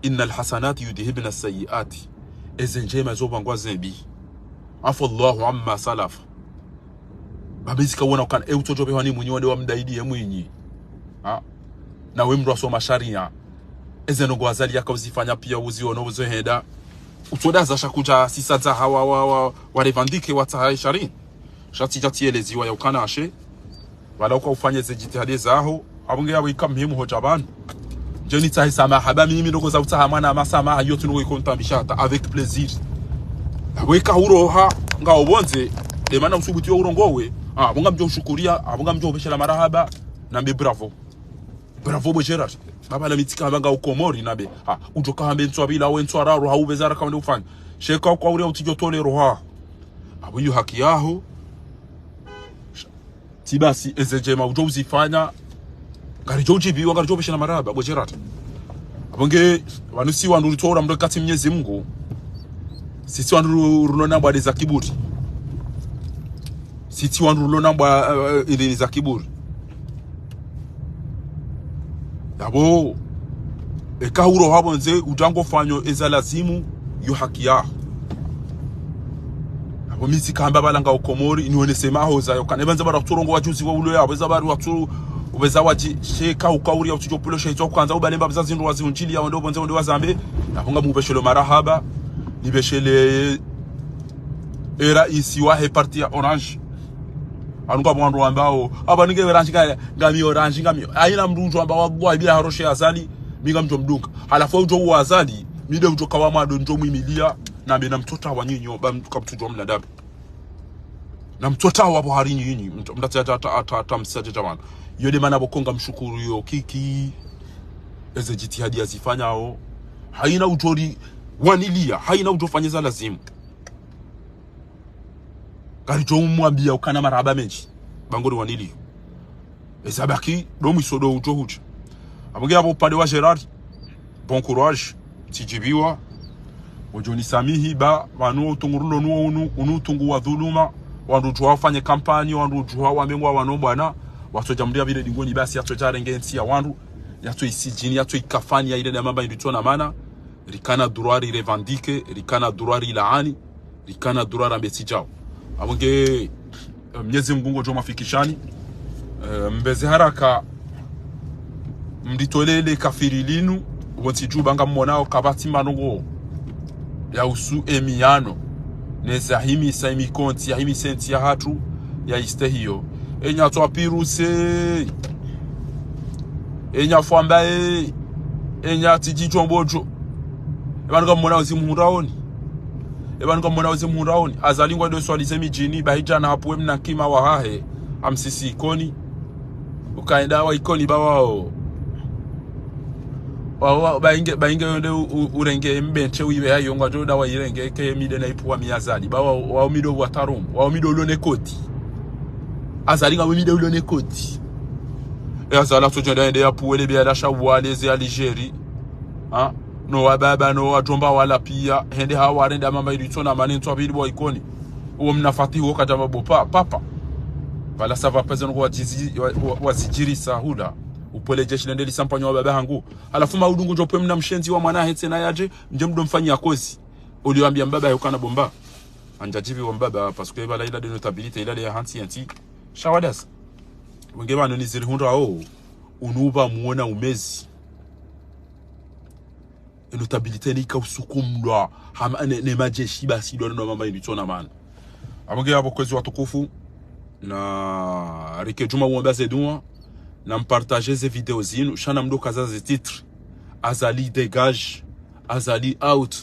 إن الحسنات يذهبن السيئات. Eze ndjema zo pvangwa ze mbi. عفا الله عما سلف. Babi zika wona ukana, e utsodjo pvehwa ni mwinyi wande wa mdaidi ye mwinyi. Ha? Na we mndru wasoma shariya. Eze ndrongo azali yaka uzifanya piya uziwono uzo henda. Utsodaza sha kudja sisa za hawa wa, wa, wa revendiquer watsaha shariya. Sha tsidja tsieleziwa ya ukana ashe. Pvala uka ufanye ze jitihadi zaho. Apvo nge yapvo ika muhimu hodja pvanu. Ndje nitsahe samaha, ba mimi ndrongo za utsaha mwanama samaha, iyo tsi ndrongo iko ntambisha hata, avec plaisir. Apvo ika uroha, ngawo pvondze, nde mana usubuti yo urongowe. Ah, apvo ngamdjo ushukuriya, apvo ngamdjo upveshela marahaba, nambe bravo. Bravo bo Gérard. Baba na mitsika hamba nga ukomori nabe. Ha, udjo kahambe ntswa pvila, we ntswa raru, ha upveza raka wende ufanya. Sha eka ukauriya utsidjo tole roha. Apvo iyo haki yaho. Tsi basi, eze ndjema udjo uzifanya. Ngaridjo udjibiwa, ngaridjo upveshela marahaba, bo Gérard. Apvo nge, pvanu si wandru ritsoura mndro katsi Mnyezi Mngu. Sisi wandru ru-, runo nambwa nde za kiburi. Sisi wandru runo nambwa, eh, ili ni za kiburi. Yapvo, eka uroha pvondze, udjango fanyo eza lazimu, yo haki yaho. Apvo mi tsikamba pvala nga ukomori, niwonese mahoza yo kana. Epvandza pvala kutsorongowa juzi wa ulo yapvo, eza pvala watsu, upveza wadji, sha eka ukauriya utsidjo pvilo sha itswa kandza, ubale mbapvi za zindru wazihundjiliya, wende pvondze, wende wazambe, yapvo ngamupveshelo marahaba, nipveshele e raisi wahe parti ya Orange. Anu ngapvo wandru wambao, apvo ninge Orange nga, ngami Orange, ngami. Hayina mndru udjo wamba wallahi bila haroshe Azali, mi ngamdjo mdunga. Halafu udjo uwa Azali, mi nde udjo kawa mwando ndjo mwimiliya, nambe namtsotawa nyinyi, ba mtu kamtsudjo mnadabu. Namtsotawa pvo hari nyinyi, mtu, mtu ata, ata, ata, ata, msadje tawana. Iyo nde mana pvo ko ngamshukuru yo Kiki, eze jitihadi yazifanyao. Hayina udjo riwaniliya, hayina udjo fanya eza lazimu. Ngaridjo umwambiya ukana marahaba mendji. Ba ngo riwaniliyo. Eza baki, ndo mwiso ndo udjo hudja. Apvo nge yapvo upande wa Gérard, bon courage, tsidjibiwa. Udjo nisamihi, ba, pvanu utungu rulo nuwo unu, unu utungu wa dhuluma. Wandru udjuha wafanye kampanyi, wandru udjuha wamengwa wano bwana, watsodja mndru yapvire dingoni basi, yatsodja yarenge entsi ya wandru, yatso isidjini, yatso ikafani, yairende mamba indru itsona mana, rikana droit rirevendique, rikana droit rilaani, rikana droit rambe tsi djao. Apvo nge, eh, Mnyezi Mngu ngudjo mwafikishani, eh, mbeze haraka, mritolele kafiri linu, wontsi djuba ngammonao kapvatsi manongo yahusu emiyano, neza himisa emikontsi, yahimisa entsi yahatru, yaistehiyo. Enya tswa piruse, enya fwambaye, enya tsidjidjo mbodjo. Epvanu ngammonao ezi muhundraoni. Epvanu ngammonao ezi muhundraoni. Azali ngwendo swalize midjini, bahi djana hapvuwe mna nkima wahahe, amsisi Ikoni. Ukaenda wa Ikoni ba wao. Wa, wa, bainge, bainge yonde u, u, urenge mbentse uibe hayo ngwadjo da wairenge ke mide na ipvuwa mi Azali. Ba wa, wa umido wa tarum, wa umido ulo ne koti. Azali nga umido ulo ne koti. E Azali atsodjenda yende yapvuwe le biala sha wale ze Algérie. Ha? No wababa, no wadjomba wala pia. Hende hawarenda mamba indru itsona mana ntswa pvili bwa Ikoni. Uwo mna Fatihu wo kadjamba bo pa, papa. Pvala sava peze nongo wadjizi, wa, wa, wazidjirisa hula. Upvwele djeshi lende lisampanyo wababa hangu. Halafu maudu ngudjo pvwe mna mshenzi wa mwana hetse na yadje, mdje mdo mfanyia kozi. Ulio ambia mbaba yukana bomba. Andja djivi wa mbaba, parce que pvala ila de notabilité, ila de ya hantsi yantsi. Shawadas. Wenge pvanu niziri hundrao, unu uba muona umezi. E notabilité ni ikao usukumlwa, hama, ne, ne madjeshi basi ndo ndo mamba indru itsona mana. Apvo nge apvo kwezi watukufu, na rike djuma uomba ze dua, na mpartage ze video zinu, sha na mdo kaza ze titre. Azali dégage, Azali out,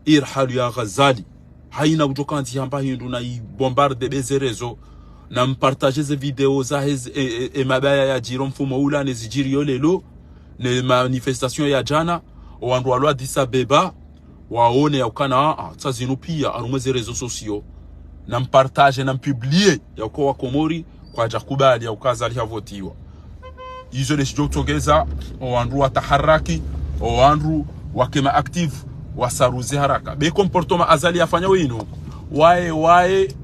irhalu ya Ghazali. Haina udjo kantsi hamba hindru na ibombarde be ze réseaux. Na mpartage ze video zahe ze, e, e, e mabaya yadjiri o mfumo ula ne zidjiriyo lelo, ne manifestation ya djana, o wandru walo Addis Abeba, waone yaukana, a, a, tsa zinu pia, harumwa ze réseaux sociaux. Na mpartage, na mpublie, yauka wa Komori, kwadja kubali, yauka Azali havotiwa. Izo nde shidjo utsongeza, o wandru wataharaki, o wandru wake ma actif, wasaruze haraka. Be comportement Azali yafanya winu, waye, waye,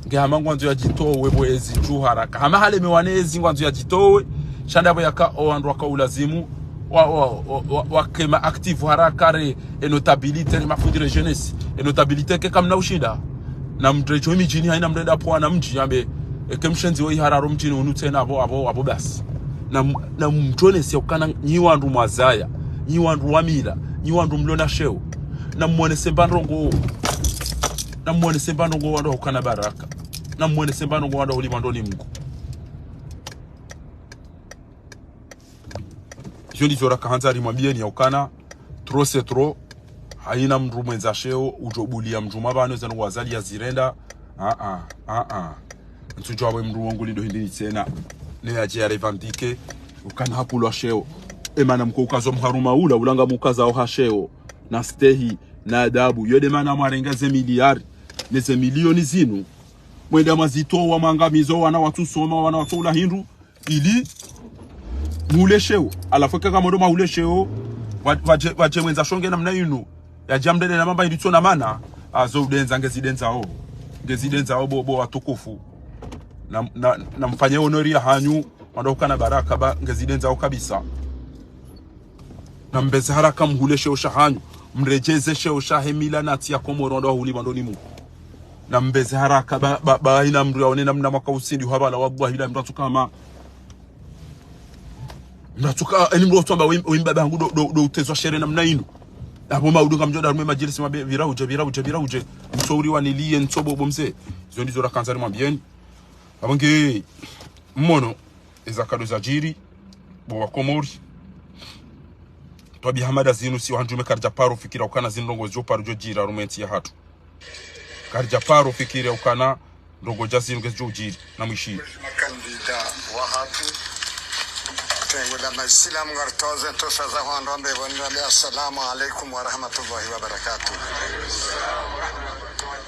nge hama ngwandzo yadjitowe bo ezi dju haraka. Hama halemewa ne ezi ngwandzo yadjitowe, sha nda pvo yaka o wandru waka ulazimu, wa, wa, wa, wa, wake ma actif haraka re, e notabilité, re mafundi re jeunesse. E notabilité ke kamna ushinda. Na mdredjo midjini haina mrenda pvwa na mdji yambe, eke mshenzi wo ihararo mdjini unu tsena apvo, apvo, apvo basi. Na m-, na mdronese ukana nyi wandru mwazaya, nyi wandru wa mila, nyi wandru mlo na sheo. Na mwonese mba ndrongo, na mwonese mba ndrongo wandru ukana baraka. Na mwonese mba ndrongo wandru uli mwando ni Mngu. Izo ndizo raka handza rimwambieni yaukana, trop c'est trop, haina mndru mwendza sheo, udjo bulia mndru mapvano, zanu wazali ya zirenda, a, a, a, a. Ntsudjo awe mndru wongu lindo hindri tsena, ne yadje ya revendique, ukana hapvulwa sheo. E mana mko ukazo mharuma ula, ulanga mukaza oha sheo, na stehi, na adabu. Yo nde mana mwarenga ze miliari, ne ze milioni zinu. Mwenda mwazitowa mwangamizo, wana watsu soma, wana watsu ula hindru, ili muhule sheo. Halafu eka kamwendo mahule sheo, wa-, wadje, wadje mwendza sheo nge namna inu. Yadje amdele na mamba indru itsona mana, azo udendza ngezi dendzao. Ngezi dendzao bo, bo watukufu. Na, na, na mfanye honori ya hanyu, wandru ukana baraka ba, ngezi dendzao kabisa. Na mbeze haraka muhule sheo sha hanyu, mredjeze sheo shahe mila na ntsi ya Komoro wandru wahuli mwando ni Mngu. Na mbeze haraka ba, ba, ba, haina mndru yaone namna mwaka usindi hapvala, wallahi la mndru atsuka ma. Mndru atsuka, eni mndru otsamba wim-, wimba bangu ndo, ndo, ndo utezwa shere namna inu. Apvo maudu ngamdjo darume madjilisi mabe, pvira udje, pvira udje, pvira udje. Ntso uri waniliye, ntso bo, bo mze. Izo ndizo raka handza rimwambieni. Apvo nge, mmono, eza kado zadjiri, bo wa Komori. Twabi hamada zinu si wahandjume karidja paro fikira ukana zinu ndrongo zidjo paro djo djira harumwa entsi yahatru. Karidja paro fikira ukana ndrongo dja zinu ngezidjo udjiri na mwishi. Makandida wahatru, tengo la maisilamu ngaritoze ntosa za hwandro ambe pvoni rambe assalamu alaikum wa rahmatullahi wa barakatuh.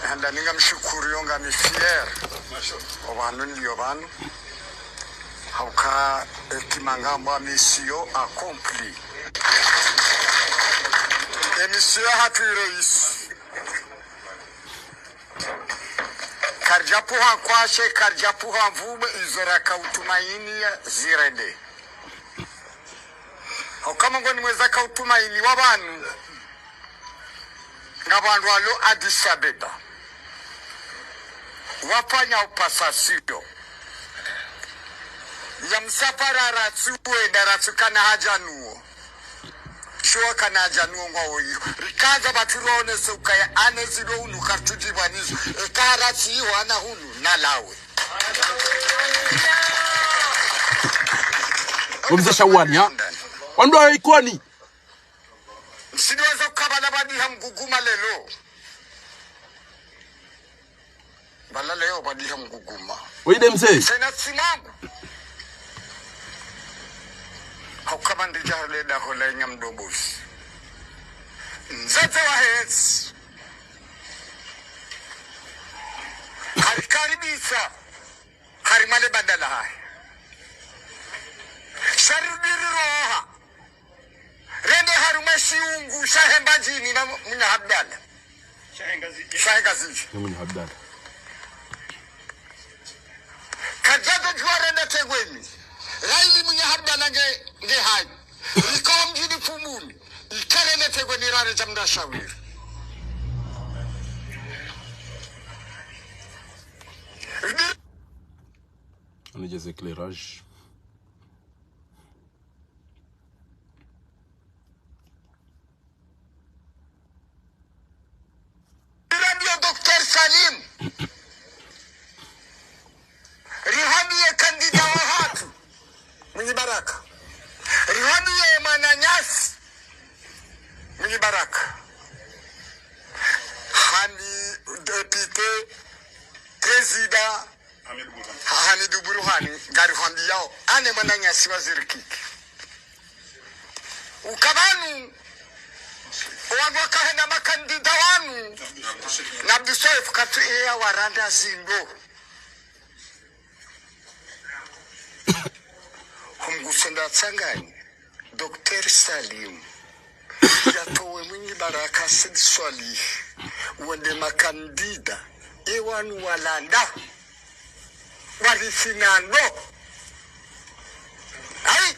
Handa ninga mshukuru yo ngami fier. Opvanu nilio pvanu. Hauka, eh, kimangambwa mission accomplie. E mission yahatru ireisi. Karidjapvuha nkwashe, karidjapvuha mvubwe, izo rakautumainiya zirende. Hauka mongoni mwa eza kautumainiwa pvanu, ngapvo wandru walo Addis Abeba wafanya upasasiyo ya msafara ratsi wenda ratsi kana haja nuwo. Sho kana haja nuwo ngwawo iyo. Rikaza pvatsi rionese ukaya ane zilo unu karitsudjipva nizo. Eka ratsi iho ana hunu nalawe. Bo mze Shawani, ha? Wandru wa Ikoni. Msidiwaza ukabala pvadiha mguguma lelo. Bala leo pvadiha mguguma. Weyide mze. Sena simangu. Hauka pvandidja leda hola inya mdobosi. Mzadze wa hetsi. Harikaribisa. Harimwa le banda lahahe. Sha rirudi riroha. Rende harumwa shiungu shahe Mbadjini na Mnyahabdala. Shahe Ngazidja. Ni Mnyahabdala. Karidjadjodjuwa rende tengweni. Raili Mnyahabdala nge, nge hayi. Riko mdjini Fumbuni. Ika rende tengweni raredja mna shawiri. Anidjeze éclairage. Rihambie Docteur Salim. Rihambie candidat wahatru. Mwinyi Baraka. Rihambie mwananyasi. Mwinyi Baraka. Handi député, président, Hamidu Burhani, ngarihwambiyao, ane mwananyasi waziri Kiki. Uka pvanu, owandru wakahenda makandida wanu, na Abdu Swaifu katsu eya waranda zindo. Humguse nda tsangani. Docteur Salim, yatowe Mwinyi Baraka Said Swalih, wende makandida, ewanu walanda, warifinando. Ayi!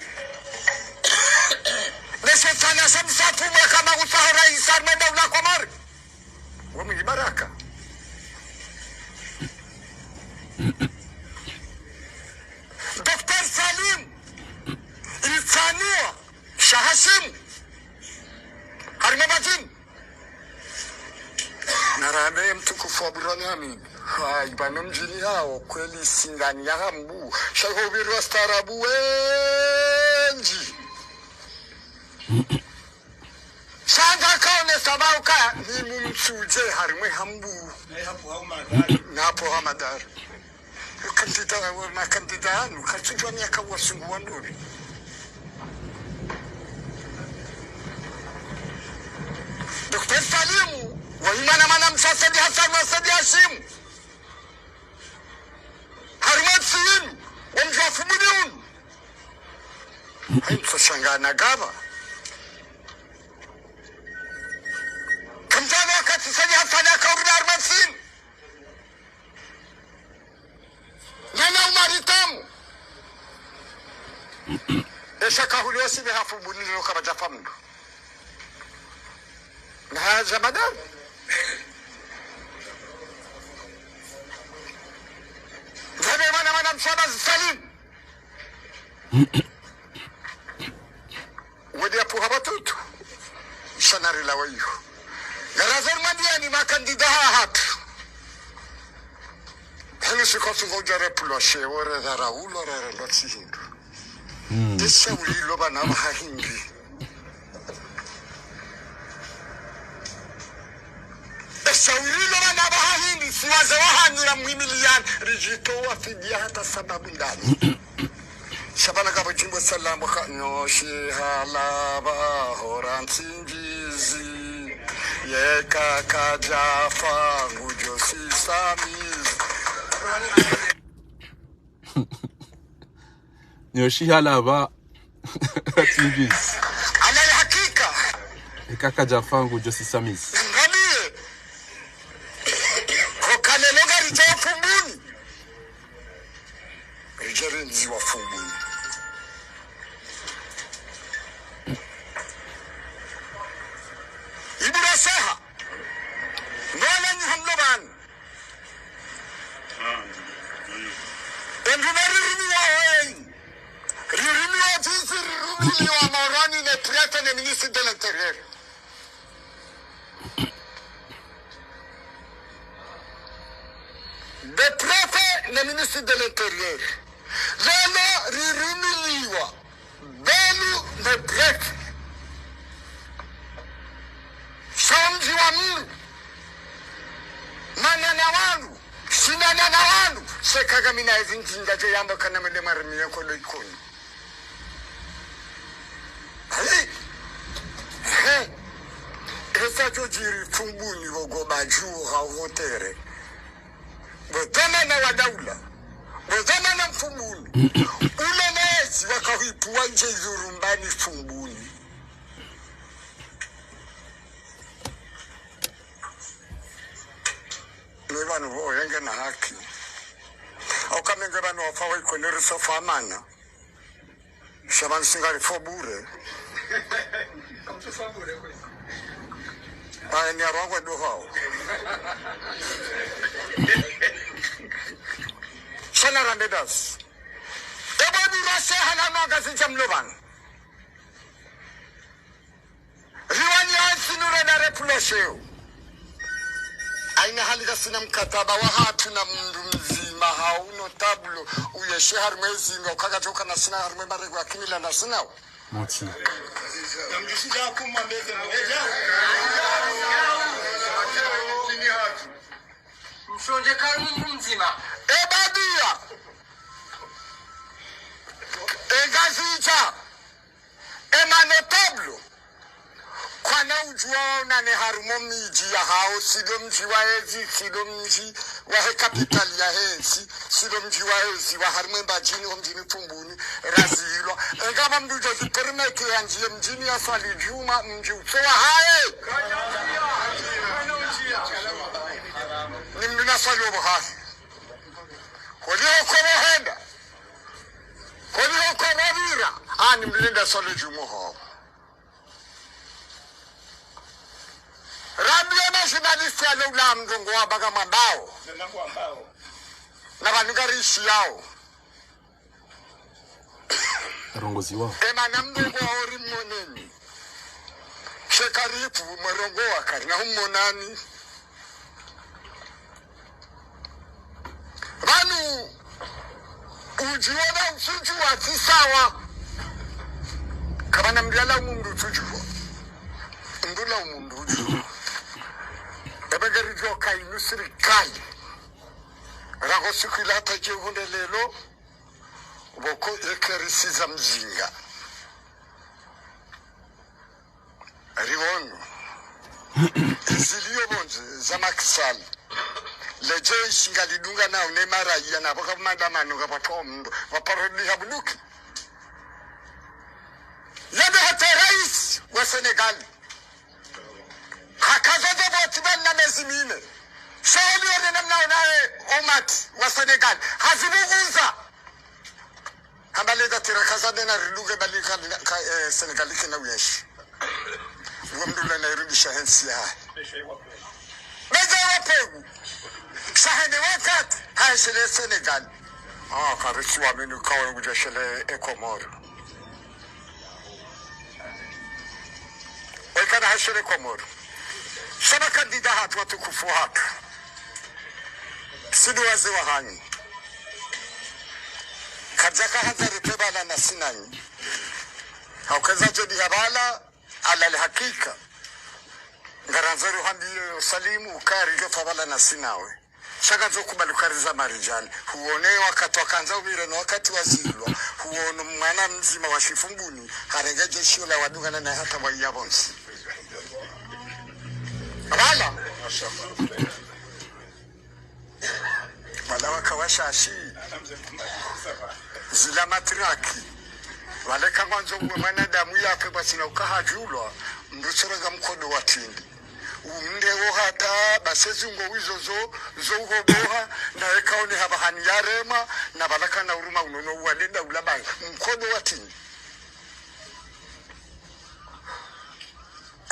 Neshetani asamsafu mwaka magutsaho raisi harumwa daula Komori. Wa Mwinyi Baraka. Docteur Salim, ilitsanua, Shah Hashim, harumwa Mbadjini. Narambe mtukufu wa Burhani Hamid. Hayi, pvanu mdjini hawo, kweli singani ya hambu. Sha iho pviri wastaarabu wendji. Sha ngakaonesa pvauka ni mumtsudje harimwa hambu. Na hapo hamadari. Kandida, makandida yanu, katsudjuwa ni yaka wasungu wandori. Docteur Salimu, wahimana mwana mshe Said Hassan wa Said Hashim. Harimwa ntsi yinu, wa mdji wa Fumbuni unu. Hayi mtsoshangana gaba. Kamdjana wakati Said Hassan akaurudi harimwa ntsi yinu. Nana umari tamu. Esha kahuli wasi be ha Fumbuni lilo kapvadjafa mndru. Na haja madari. Nzabe mwana mwana mshe Said Salim. Wadi yapvuha pvatutu. Sha narilawa iyo. Ngarazari mwandiyani makandida hahatru. Heli sikosu ngo udja repulwa she, wore dhara ulo rere lotsi hindru. Esha ulilo pvana pvaha hindri. Esha ulilo pvana pvaha hindri, si waze wahanyira muhimiliyani, ridjitowa fidiya hata sababu ndani. Sha pvana kapvo djimbo salamu ha nyoshi halapva hora ntsinjizi. Yeka kadjafa ngudjo sisamizi. Nyoshi halapva hora ntsinjizi. Ala ya hakika. Yeka kadjafa ngudjo sisamizi. Ngamiye. Kokalelo ngaridjo Fumbuni. ministre de l'Intérieur. Nde préfet ne ministre de l'Intérieur. Leo rirumiliwa. Belu nde préfet. Sha mdji wa mndru. Manana wandru. Sinanana wandru. Seka ngamina ezi ndjinga dje yamba kana mende mwarimiye nkodo Ikoni. Ayi. He. Esa djodjiri Fumbuni wogo badju ha hotere. Bo dhwamana wa daula. Bo dhwamana Fumbuni. Ule nezi wakahipvuwa ndje izo rumbani Fumbuni. Ne pvanu pvo yenge na haki. Au kamenge pvanu wafa wa Ikoni risofa amana. Sha pvanu singa rifo bure. Aye ni arwangwe duhao. Sha na rambe dasi. Ebo dura se hana no Ngazidja mlo pvanu. Riwani hansi nure na reproche yo. Haina hali ngasina mkataba wahatru na mndru mdzima hau notable uyeshe harimwa ezi nga ukaka djoka ngasina harimwa marengo ya kimila ngasina wo. Motsi. Mshonje kari mndru mdzima. Ebadia. Engazidja. Ema notable. Kwana udjuwa waonane harumwa midji yahao, tsi ndo mdji wa ezi, tsi ndo mdji wahe kapitali yahe ntsi, tsi ndo mdji wa ezi, wa harimwa Mbadjini, ho mdjini Fumbuni, razilwa. Engapvo mndru djo zipermete yandjiye mdjini yaswali djumwa, mdji utso wahahe. Ni mndru naswali opvo hahe. Holiho kopvo henda. Holiho kopvo pvira. Ani mndru nende aswali djumwa ho. Rambiye ma journaliste yalo ula mndrongo wa baka mwambao. Na pvanu ngari ishiyao. Rongoziwa. Ema na mndrongo wa ori moneni. Sheka ripvu mwerongowa kari na humonani. Pvanu udjuwa na utsudjuwa tsi sawa. Kapvana mndru yala umundru utsudjuwa. Mndru la umundru udjuwa. Ebe ngeri djoka inu sirikali. Rangu siku ila hata dje hunde lelo. Pvoko ekerisiza mzinga. Riwono. Ziliyo pvondze za Macky Sall. Ledjeshi ngalidungana ne maraya na pvoka maandamano ngapvatsi mndru. Pvaparodi habuluki. Yende hata raisi wa Senegal. Hakaza djaboti pvanu na mezi mine. Sha holiho nde namna onaye umati wa Senegal. Hazibuguza. Hamba leza tira kaza nde na ridunge bali ka, ka, eh, Senegal kena uyeshi. Uwe mndru la na irudisha he ntsi yahe. Beza wa pegu. Sha hende wakati. Haeshele Senegal. Ah, karisi wa minu kawe ngudjeshele e Komoro. Waikana hashele Komoro. Sha ma kandida hatru watukufu hatru. Sisi ndo wazee wahanyu. Kadjaka hadhari pvepvala na sinanyi. Haukeza djodi habala, ala lihakika. Ngarandzo ruhambiye yo salimu, ukari djo pvapvala na sinawe. Sha ngandzo kubali ukari za marijali. Huone wakati wakandza upvire no wakati wazilwa. Huono mwana mdzima wa shifumbuni. Harenge djeshi ola wadungana na hata wa iya pvontsi. Wala. Wala waka washashi. Zila matraki. Wale kangwandzo uwe mwanadamu yafe basi na ukahadjulwa. Mndru tsorenga mkodo wa tindi. Umnde wo hata, basi ezi ngo wizo zo, zo uhoboha, na eka one hapvahani yarema, na pvala kana uruma unono uwalenda ulabanga. Mkodo wa tindi.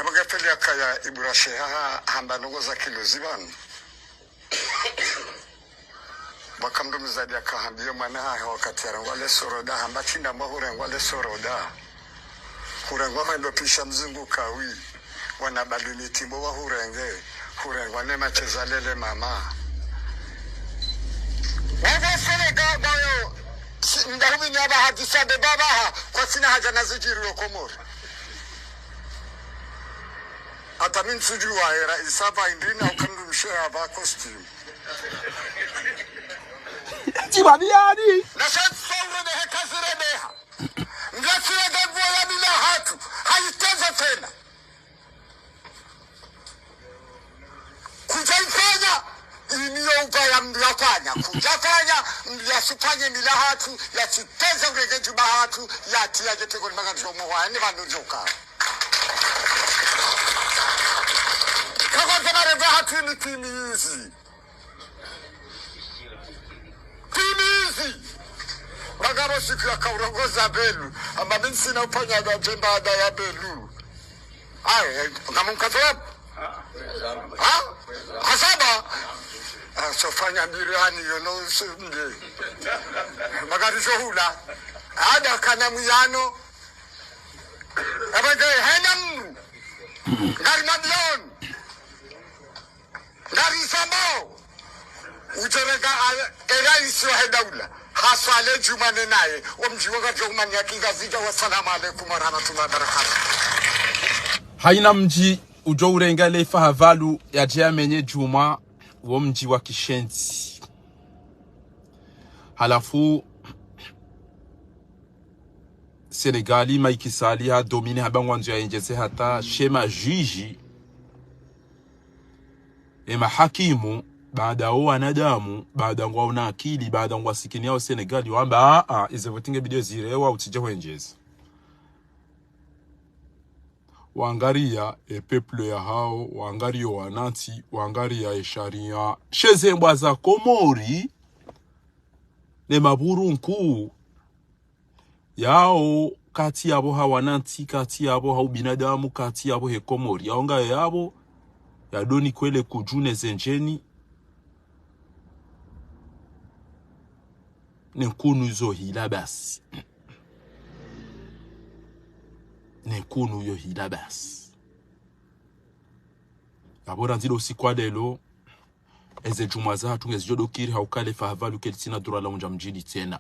Eba gafeli yakaya ibura sheha ha, hamba ndrongo za kilo zipvanu. Baka mndru mzadi akahambiye mwana hahe wakati yarengwa le soroda, hamba tsinda mba hurengwa le soroda. Hurengwa mwendo pisha mzungu kawi. Wana baluni timbo wa hurenge. Hurengwa ne macheza lele mama. Waga sele ga-, gayo, si-, ndahumi ni aba hadisa de baba ha, kwa sina haja na zijiri yo Komori. Hata mi ntsudjuwa era isava indrina ukamdu mshe aba costume. Tiba biani. Na sha tsaure de heka zirebeha. Ngatsi ya gaguwa ya mila hatru. Haiteza tsena. Kudja ifanya, ini yo uba ya mndru ya fanya. Kudja fanya, mndru ya sifanye mila hatru, ya siteza urenge djumba hatru, ya tiya djetego ni manga ndjo mwa, ni pvanu djoka. Kakwa zema reva hatru ini timizi. Timizi. Bagabo siku ya kaurongoza Belu. Amba mi ntsina ufanya da djemba ada ya Belu. Ayo, ngamu mkazo wabu? Ha? Hasaba? Ah, sofanya mbirani yo no sumde. Magari shohula. Ada kana muyano. Abade hena mru. Ngari mabion. Ngari sambao. Ujerega a-, eraisi wa hedaula. Haswale djumane naye. Omdji wa gadjo umani ya kingazidja. Wassalamu alaikum warahmatullahi wabarakatuh. Haina mdji udjo urenga le ifa havalu ya dje ya menye djumwa wo mdji wa kishenzi. Halafu Senegali, Macky Sall ha domine hamba ngwandzo ya endjeze hata she madjidji, e mahakimu, baada o wanadamu, baada ngwa una akili, baada ngwa sikini yao Senegali, wamba, a, a, eze voti nge bidi zirewa utsidje hwendjeza. Wangariya e peuple ya hao, wangariya o wanantsi, wangariya e sharia. She ze mbwa za Komori, ne maburunku, yao kati yapvo ha wanantsi, kati yapvo ha ubinadamu, kati yapvo he Komori. Yao ngayo yapvo, ya doni kwele kudju ne zendjeni, ne nkunu zo hila basi. Ne nkunu yo hila basi. Yapvo randzi lo usiku wa lelo, eze djumwa zahatru ngezidjo dokiri hauka le ifa havalu ke litsina dura la undja mdjini tsena.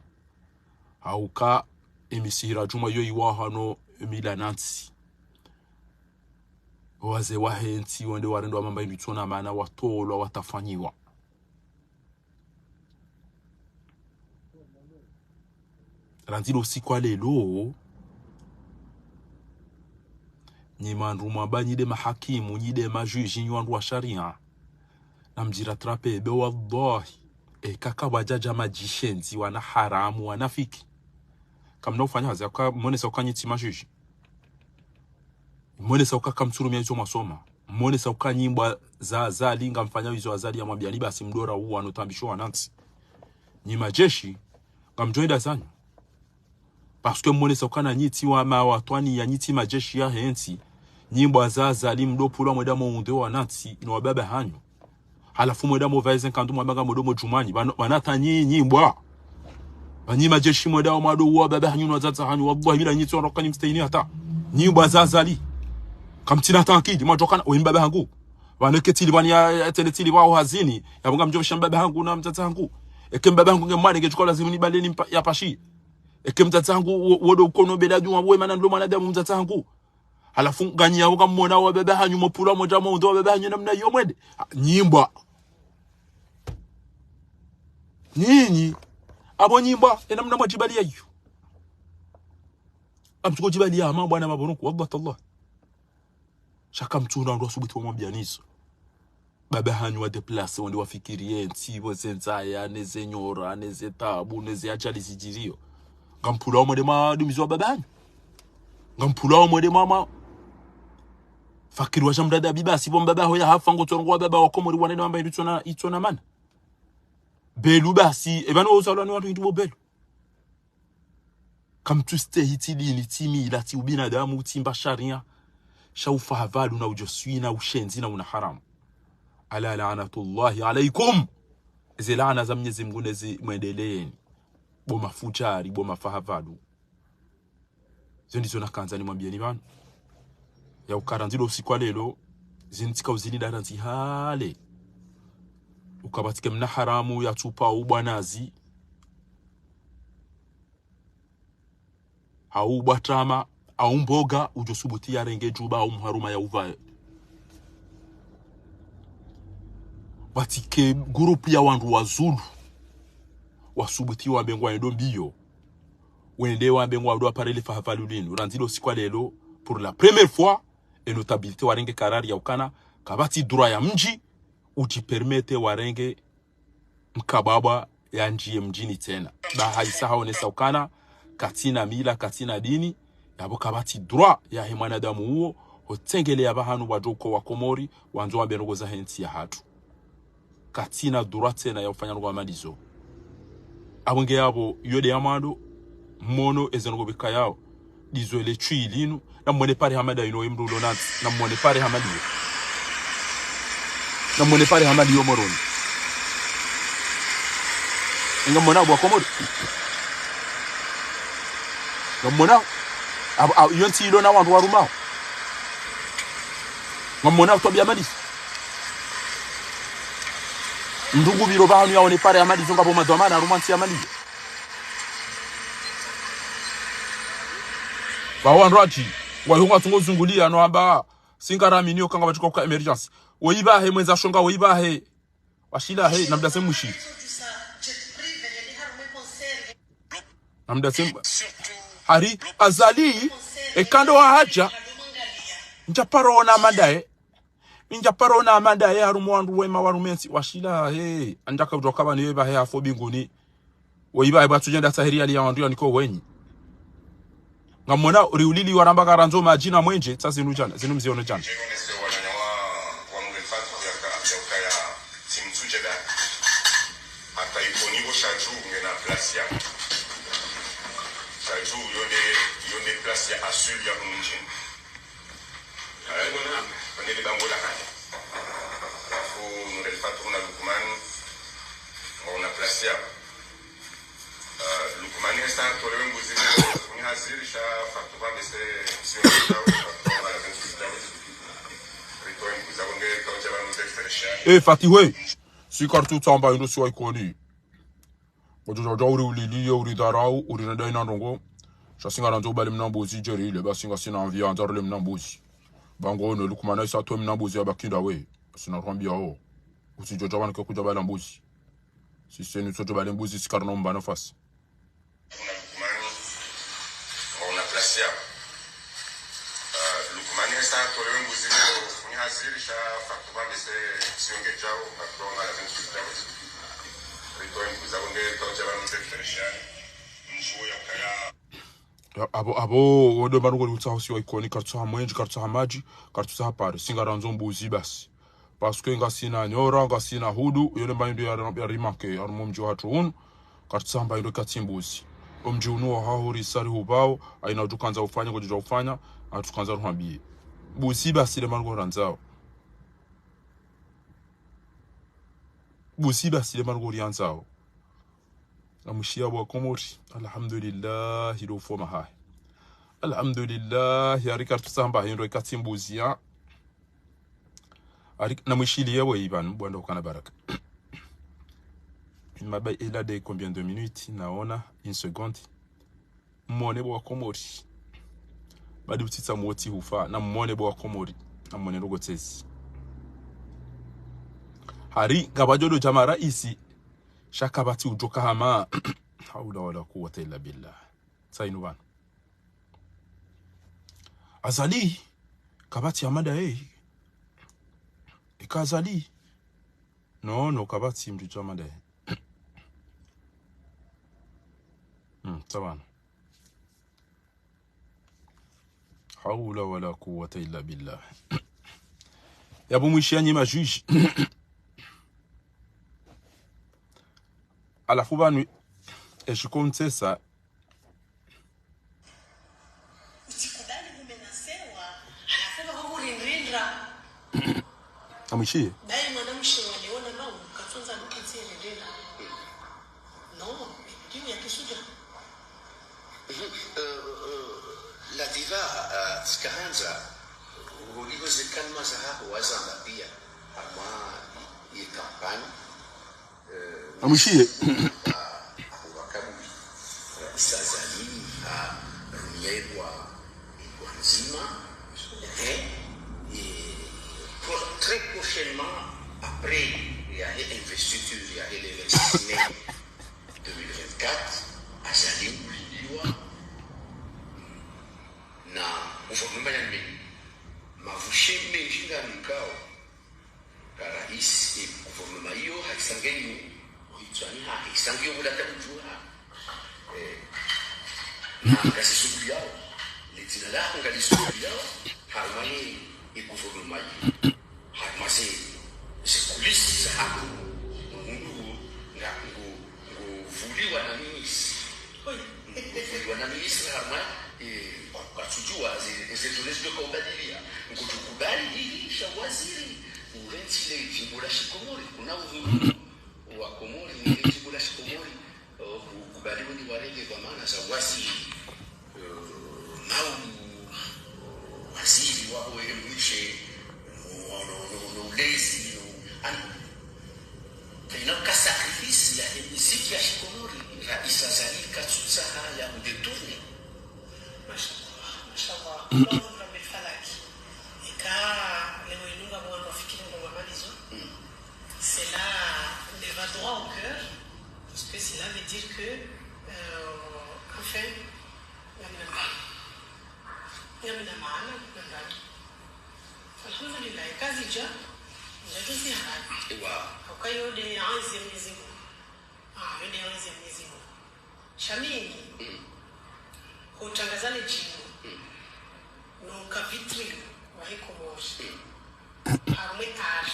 Hauka emisihira djumwa yo iwaha no mila nantsi. Wazee wahe ntsi wende warendwa mamba indru itsona maana watolwa watafanyiwa. Randzi lo usiku wa lelo, nyi mandru mwamba nyi nde mahakimu, nyi nde madjidji, nyi wandru wa sharia, na mdjira trape be wallahi, e kaka wadjadja madjishenzi, wana haramu, wanafiki. Kamna ufanya hazi, aka mwonesa uka nyi tsi madjidji. Mwonesa uka kamtsurumia izo mwasoma. Mwonesa uka nyi mbwa za Azali, ngamfanya izo Azali ya mwambiani basi mdora uwa no tambisho wanantsi. Nyi madjeshi, ngamdjo enda zanyu. Parce que mwonesa uka na nyi tsi wa mawatwani ya nyi tsi madjeshi ya he ntsi. Nyi mbwa za Azali mdo pulwa mwenda mo unde wanantsi, ino wababa hanyu. Halafu mwenda mo vaize nkandu mwamba ngamwendo mo djumwani. Pvanu, pvanu hata nyi, nyi mbwa. Pvanu nyi madjeshi mwenda wa mwado uwa baba hanyu no wadzadze hanyu. Wallahi bila nyi tsi wandru ka nyi mstahini hata. Nyi mbwa za Azali. Kamtsina hata akili. Mwadjokana, we mbaba hangu. Pvanu ketili pvanu ya, ya tele tili pvao hazini. Yapvo ngamdjo pvesha mbaba hangu na mdzadze hangu. Eke mbaba hangu nge mwane nge djuka lazimu ni baleni mpa-, ya pashi. Eke mdzadze hangu, wo-, wodo ukono bela djumwa, we mana ndo mwanadamu mdzadze hangu. Halafu nganyi yapvo ngamwona wababa hanyu mopulwa mwenda mo unde wababa hanyu namna iyo mwende. Ha, nyi mbwa. Nyinyi. Apvo nyi mbwa, e namna mwadjibaliya iyo. Kamtsuko djibaliya, mabwana maburunku, wallahi tallah. Sha kamtsuna wandru wasubuti wamwambiani izo. Baba hanyu wa déplacé, wende wafikiri ye ntsi, pvo ze ndzaya, ne ze nyora, ne ze tabu, ne ze ajali zidjiriyo. Ngampulwa omwende mwadumizo wa baba hanyu. Ngampulwa omwende mwa, mwa. Fakiri wadja mdada bi basi, pvo mbaba hoya hafa, ngotsorongoa baba wa Komori wanene wamba indru itsona, itsona mana. Belu basi, e pvanu uzalwa ni wandru hindru bo belu. Kamtsustehi tsi dini, tsi mila, tsi ubinadamu, tsi mba sharia. Sha ufa havalu na udjoswi na ushenzi na una haramu. Ala laanatullahi alaikum. Ze laana za Mnyezi Mngu nezi mwendeleyeni. Bo mafujari, bo mafa havalu. Zo ndizo nakandza nimwambiyeni pvanu. Ya uka randzi lo usiku wa lelo, zinu tsika uzini nda randzi hale. Uka pvatsi ke mna haramu ya tsupa ubwa nazi, hau ubwa tama, hau mboga, udjo subuti ya renge djuba, hau mharuma ya uvaye. Pvatsi ke groupe ya wandru wa Zulu, wasubuti wambe ngwayendo mbiyo. Wende wambe ngwandru wa pare le fahavalu linu. Randzi lo usiku wa lelo, pour la première fois, e notabilité warenge karari ya ukana, kapvatsi droit ya mdji, udji permettre warenge mkabwabwa ya ndjiye mdjini tsena. Ba haisa haonesa ukana, katsina mila, katsina dini, yapvo kapvatsi droit yahe mwanadamu uwo, hotsengelea pvahanu wadjo uko wa Komori, wandzo wambe ndrongo zahe ntsi yahatru. Katsina droit tsena ya ufanya ndrongo hama ndizo. Apvo nge yapvo, iyo nde ya mwando, mwono eze ndrongo pveka yao. Ndizo ele tswi linu, namwone pare hama nda inu ye mndru ulo nantsi, namwone pare hama ndiyo. Namwone pare hama ndiyo Moroni. Ngamwona apvo wa Komori. Ngamwona, apvo, apvo, iyo ntsi ilo na wandru warumao. Ngamwona utwabia mali. Mndru ngupviro pvahanu yaone pare hama ndizo ngapvo madhwamana harumwa ntsi hama ndiyo. Pvaho wandru watsi, wayo ngwatsungo zungulia, no hamba, singa ramini yo kanga pvatsi ka uka émergence. Woyi pvahe, mwendza shonga, woyi pvahe. Washila he, namdase mwishi. Namdase m-, hari, Azali, eka ndo wahadja, ndja paro ona hama ndaye. Ndja paro ona hama ndaye, harumwa wandru wema, warumwa entsi, washila he. Andjaka udjo kaba niwe pvahe hafo mbinguni. Woyi pvahe pvatsu djenda tsahiri yali ya wandru ya niko wenyi. Ngamwona uri ulili waramba karandzo madji na mwenje, tsa zinu djana, zinu mziono djana. Hata Ikoni pvo Shadju ngena place ya. Shadju yo nde, yo nde place ya asili ya hunu mdjini. Haya, ngona, ngona le bango la kale. Halafu Nour El Fath na Lukman, ngona place ya. Eh, Lukman hesa tolewe mbuzi, ni haziri sha Fatou pvambe se, sio, Fatou pvambe la vingt-huit, ritoe mbuzi, abonge, kaudja pvanu mbe fresh. Eh, Fatou, we. Si kartsu tsamba hindru si wa Ikoni. Ngodjo dja uri uliliye, uri dharau, uri nenda ina ndrongo. Sha si ngarandzo ubale mna mbuzi, djeri ile, ba si ngasina envie ya andza rule mna mbuzi. Ba ngono, Lukman hesa towe mna mbuzi ya baki ndawe. Sina rwambia ho. Usidjo dja pvanu ke kudja bala mbuzi. Si senu tsodjo bale mbuzi, si karina umba nafasi. Kuna Lukmani, ngona place ya. Eh, Lukmani hesa tolewe mbuzi, ni haziri sha Fatou pvambe se, sio nge djao, Fatou pvambe la vingt-huit djao. Ritoe mbuzi, abonge, kaudja pvanu mbe fresh. Mshuo ya kaya. Ya, apvo, apvo, wo ndo pvanu ngori utsaho si wa Ikoni, kartsu ha mwenje, kartsu ha madji, kartsu ha pare, si ngarandzo mbuzi basi. Parce que ngasina nyora, ngasina hudu, yo nde mba hindru ya, ya rimanke, harumwa mdji wahatru unu, kartsu tsamba hindru katsi mbuzi. Omdji unu wahaho risari hupvao, haina udjo kandza ufanya, ngodjo dja ufanya, hatru kandza ruhambiye. Mbuzi basi nde pvanu ngorandzao. Mbuzi basi nde pvanu ngoriandzao. Namwishiya wa Komori. Alhamdulillah, ilo ufoma hahe. Alhamdulillah, hari kartsu tsamba hindru ikatsi mbuzi ya. Hari, namwishiliye we Ivan, bwanda ukana baraka. Il m'a ba-, il a des combien de minutes, naona, une seconde. Mwone bo wa Komori. Badi utsitsa mwotsi hufa, namwone bo wa Komori. Namwone ndrongo tsezi. Hari, ngapvadjo ndo dja mara isi, sha kapvatsi udjo ka hama. Hawla wala quwwata illa billah. Tsa inu pvanu. Azali, kapvatsi hama ndaye. Eka Azali. No, no, kapvatsi mdru dja hama ndaye. Hmm, tsa pvanu. Hawla wala quwwata illa billah. Yapvo mwishiya nyi ma juge. Halafu pvanu, eshiko ntsesa. Utsikubali kumenasewa, halafu pvaka kurindrindra. Amwishiye? Bayi mwana mshe wa leo na mau, katsondza nuke tsirindrindra. Non, kimu ya kisuja. Euh, euh, la Pva, ah, tsikahandza, holiho ze kalima zahaho wazamba pia, harumwa ye campagne, eh, Amwishiye. Ah, aho wakabuli, eh, Rais Azali, ah, rumia ebwa, ebwa ndzima, eh, eh, pro-, très prochainement, après, yahe investiture, yahe le vingt-six mai deux mille vingt-quatre, Azali nguliwa, na gouvernement ya meni. Mavushe mendji nganukao, ka rais, e gouvernement iyo, haisangeni, hitswani ha, haisangiyo hula takujuha. Eh, na ngazisukuliyao, le dzina laho ngalizisukuliyao, harumwa ye, e gouvernement iyo. Harumwa ze, ze kulisi zahaho, mundru nga, ngo, ngovuliwa na ministre. Ngovuliwa na ministre harumwa, eh, ka-, katsujua, ze, ze zone zidjo kaubadiliha. Ngodjo kubali hili sha waziri, urentsi le jimbo la Shikomori, kuna uhuru wa Komori, ne jimbo la Shikomori, eh, ku-, kubali wendi warenge dhwamana za waziri. Eh, maudu, waziri waho ye mwishe, no, no, no, no ulezi, no, an-, kaina ka sacrifice yahe miziki ya Shikomori, Rais Azali katsutsaha ya mdétourner. Mashallah, mashallah. Allahumma rabbil falaki. Eka leo inu ngapvo wandru wafikiri ngo ngamalizo. Mm. Cela me va droit au cœur, parce que cela veut dire que, euh, enfin, ngamina maana. Ngamina maana, ngamina maana. Alhamdulillah, kazidja, ndjadjuzi haraka. Ewa. Hauka yo nde anzi ya Mwenyezi Mungu. Ah, yo nde anzi ya Mwenyezi Mungu. Sha mimi, mm, hutrangaza le jimbo. Mm. No ka vitrine wahe Komori. Mm. Harumwa art,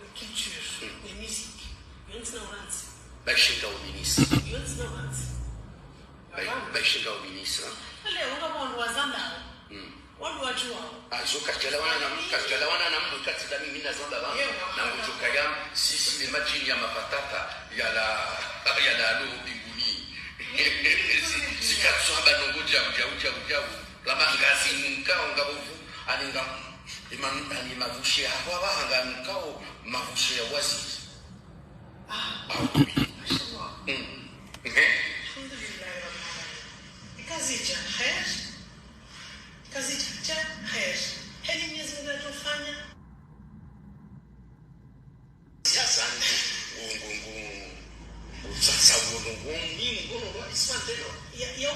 ne culture, mm, ne musique. Yontsi na urantsi. Baishinga o ministre. Yontsi na urantsi. Bai-, baishinga o ministre, hein? Ale, unga wandru wazamba. Mm. Wandru wadjuwa. Ah, zo karidjalawana na, karidjalawana na mndru katsi dami mina zamba ba. Yewa. Na ngodjo kaya, sisi ne madjini ya mapatata, yala, yala alo mbinguni. Zi-, zikatsu hamba ndrongo djau, djau, djau, djau. Lama ngazi nukao ngapvo vu, ani nga, ima, ani mavushe ya hwa ba, hanga nukao mavushe ya waziri. Ah, ah, oui. Mashallah. Mm. Mhm. Alhamdulillah, Rabbil Alamin. Kazidja khair. Kazidja khair. Heli Mwenyezi Mungu atufanya. Siasa ngu, ngu, ngu, ngu, sasa ngu, ngu, ngu, ni ngu, ngu, ngu, isma telo. Ya, ya,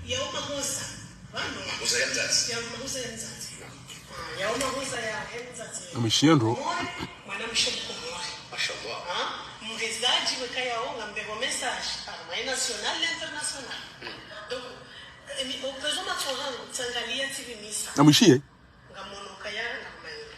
ya umahoza. Vano. Mahoza ya mzazi. Ya umahoza ya mzazi. Naam. Ah, ya umahoza ya, ya mzazi. Amwishiye ndro. Mwana, mwanamshe Mkomori. Mashallah. Ah, mhezadji weka yao ngambeho message. Harumwa ye national, international. Mm. Donc, eh, mi, opezo matso hangu, tsangalia T V misa. Amwishiye. Ngamono kaya, ngamanyiro.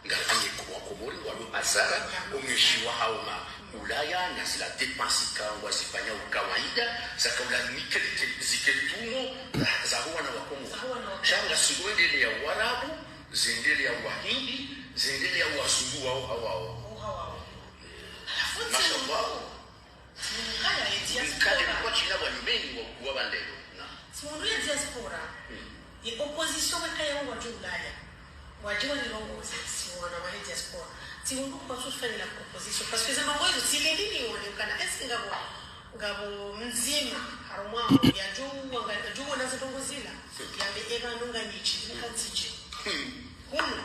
Nga anye ko-, Wakomori walo hasara, omweshi wa hawo ma Ulaya, na zila dépenses ka ngwazifanya ukawaida, zaka ula nike, nike, zike tumo, za, za huwana Wakomori. Za huwana Wakomori. Sha ngasi ngoendelea Warabu, zendelea Wahindi, zendelea Wazungu wao hawao. Wao hawao. Halafu mashallah. Tsi mundru kaya ye diaspora. Mkade kwa shina wa nyumeni wa, wa bandero. Na. Tsi mundru ye diaspora. Mm. Ye opposition weka yao ngwadjo Ulaya. Wadji wanirongoze, si wana wahe diaspora. Tsi mundru kwatsu fanyila proposition. Parce que ze ndrongo izo, tsi lindi nione ukana, est-ce que ngapvo, ngapvo mdzima, harumwa, yadjo, wanga, yadjo wona ze ndrongo zila. Yambe eba nunga nyishi, nunga ntsije. Mm. Hunu.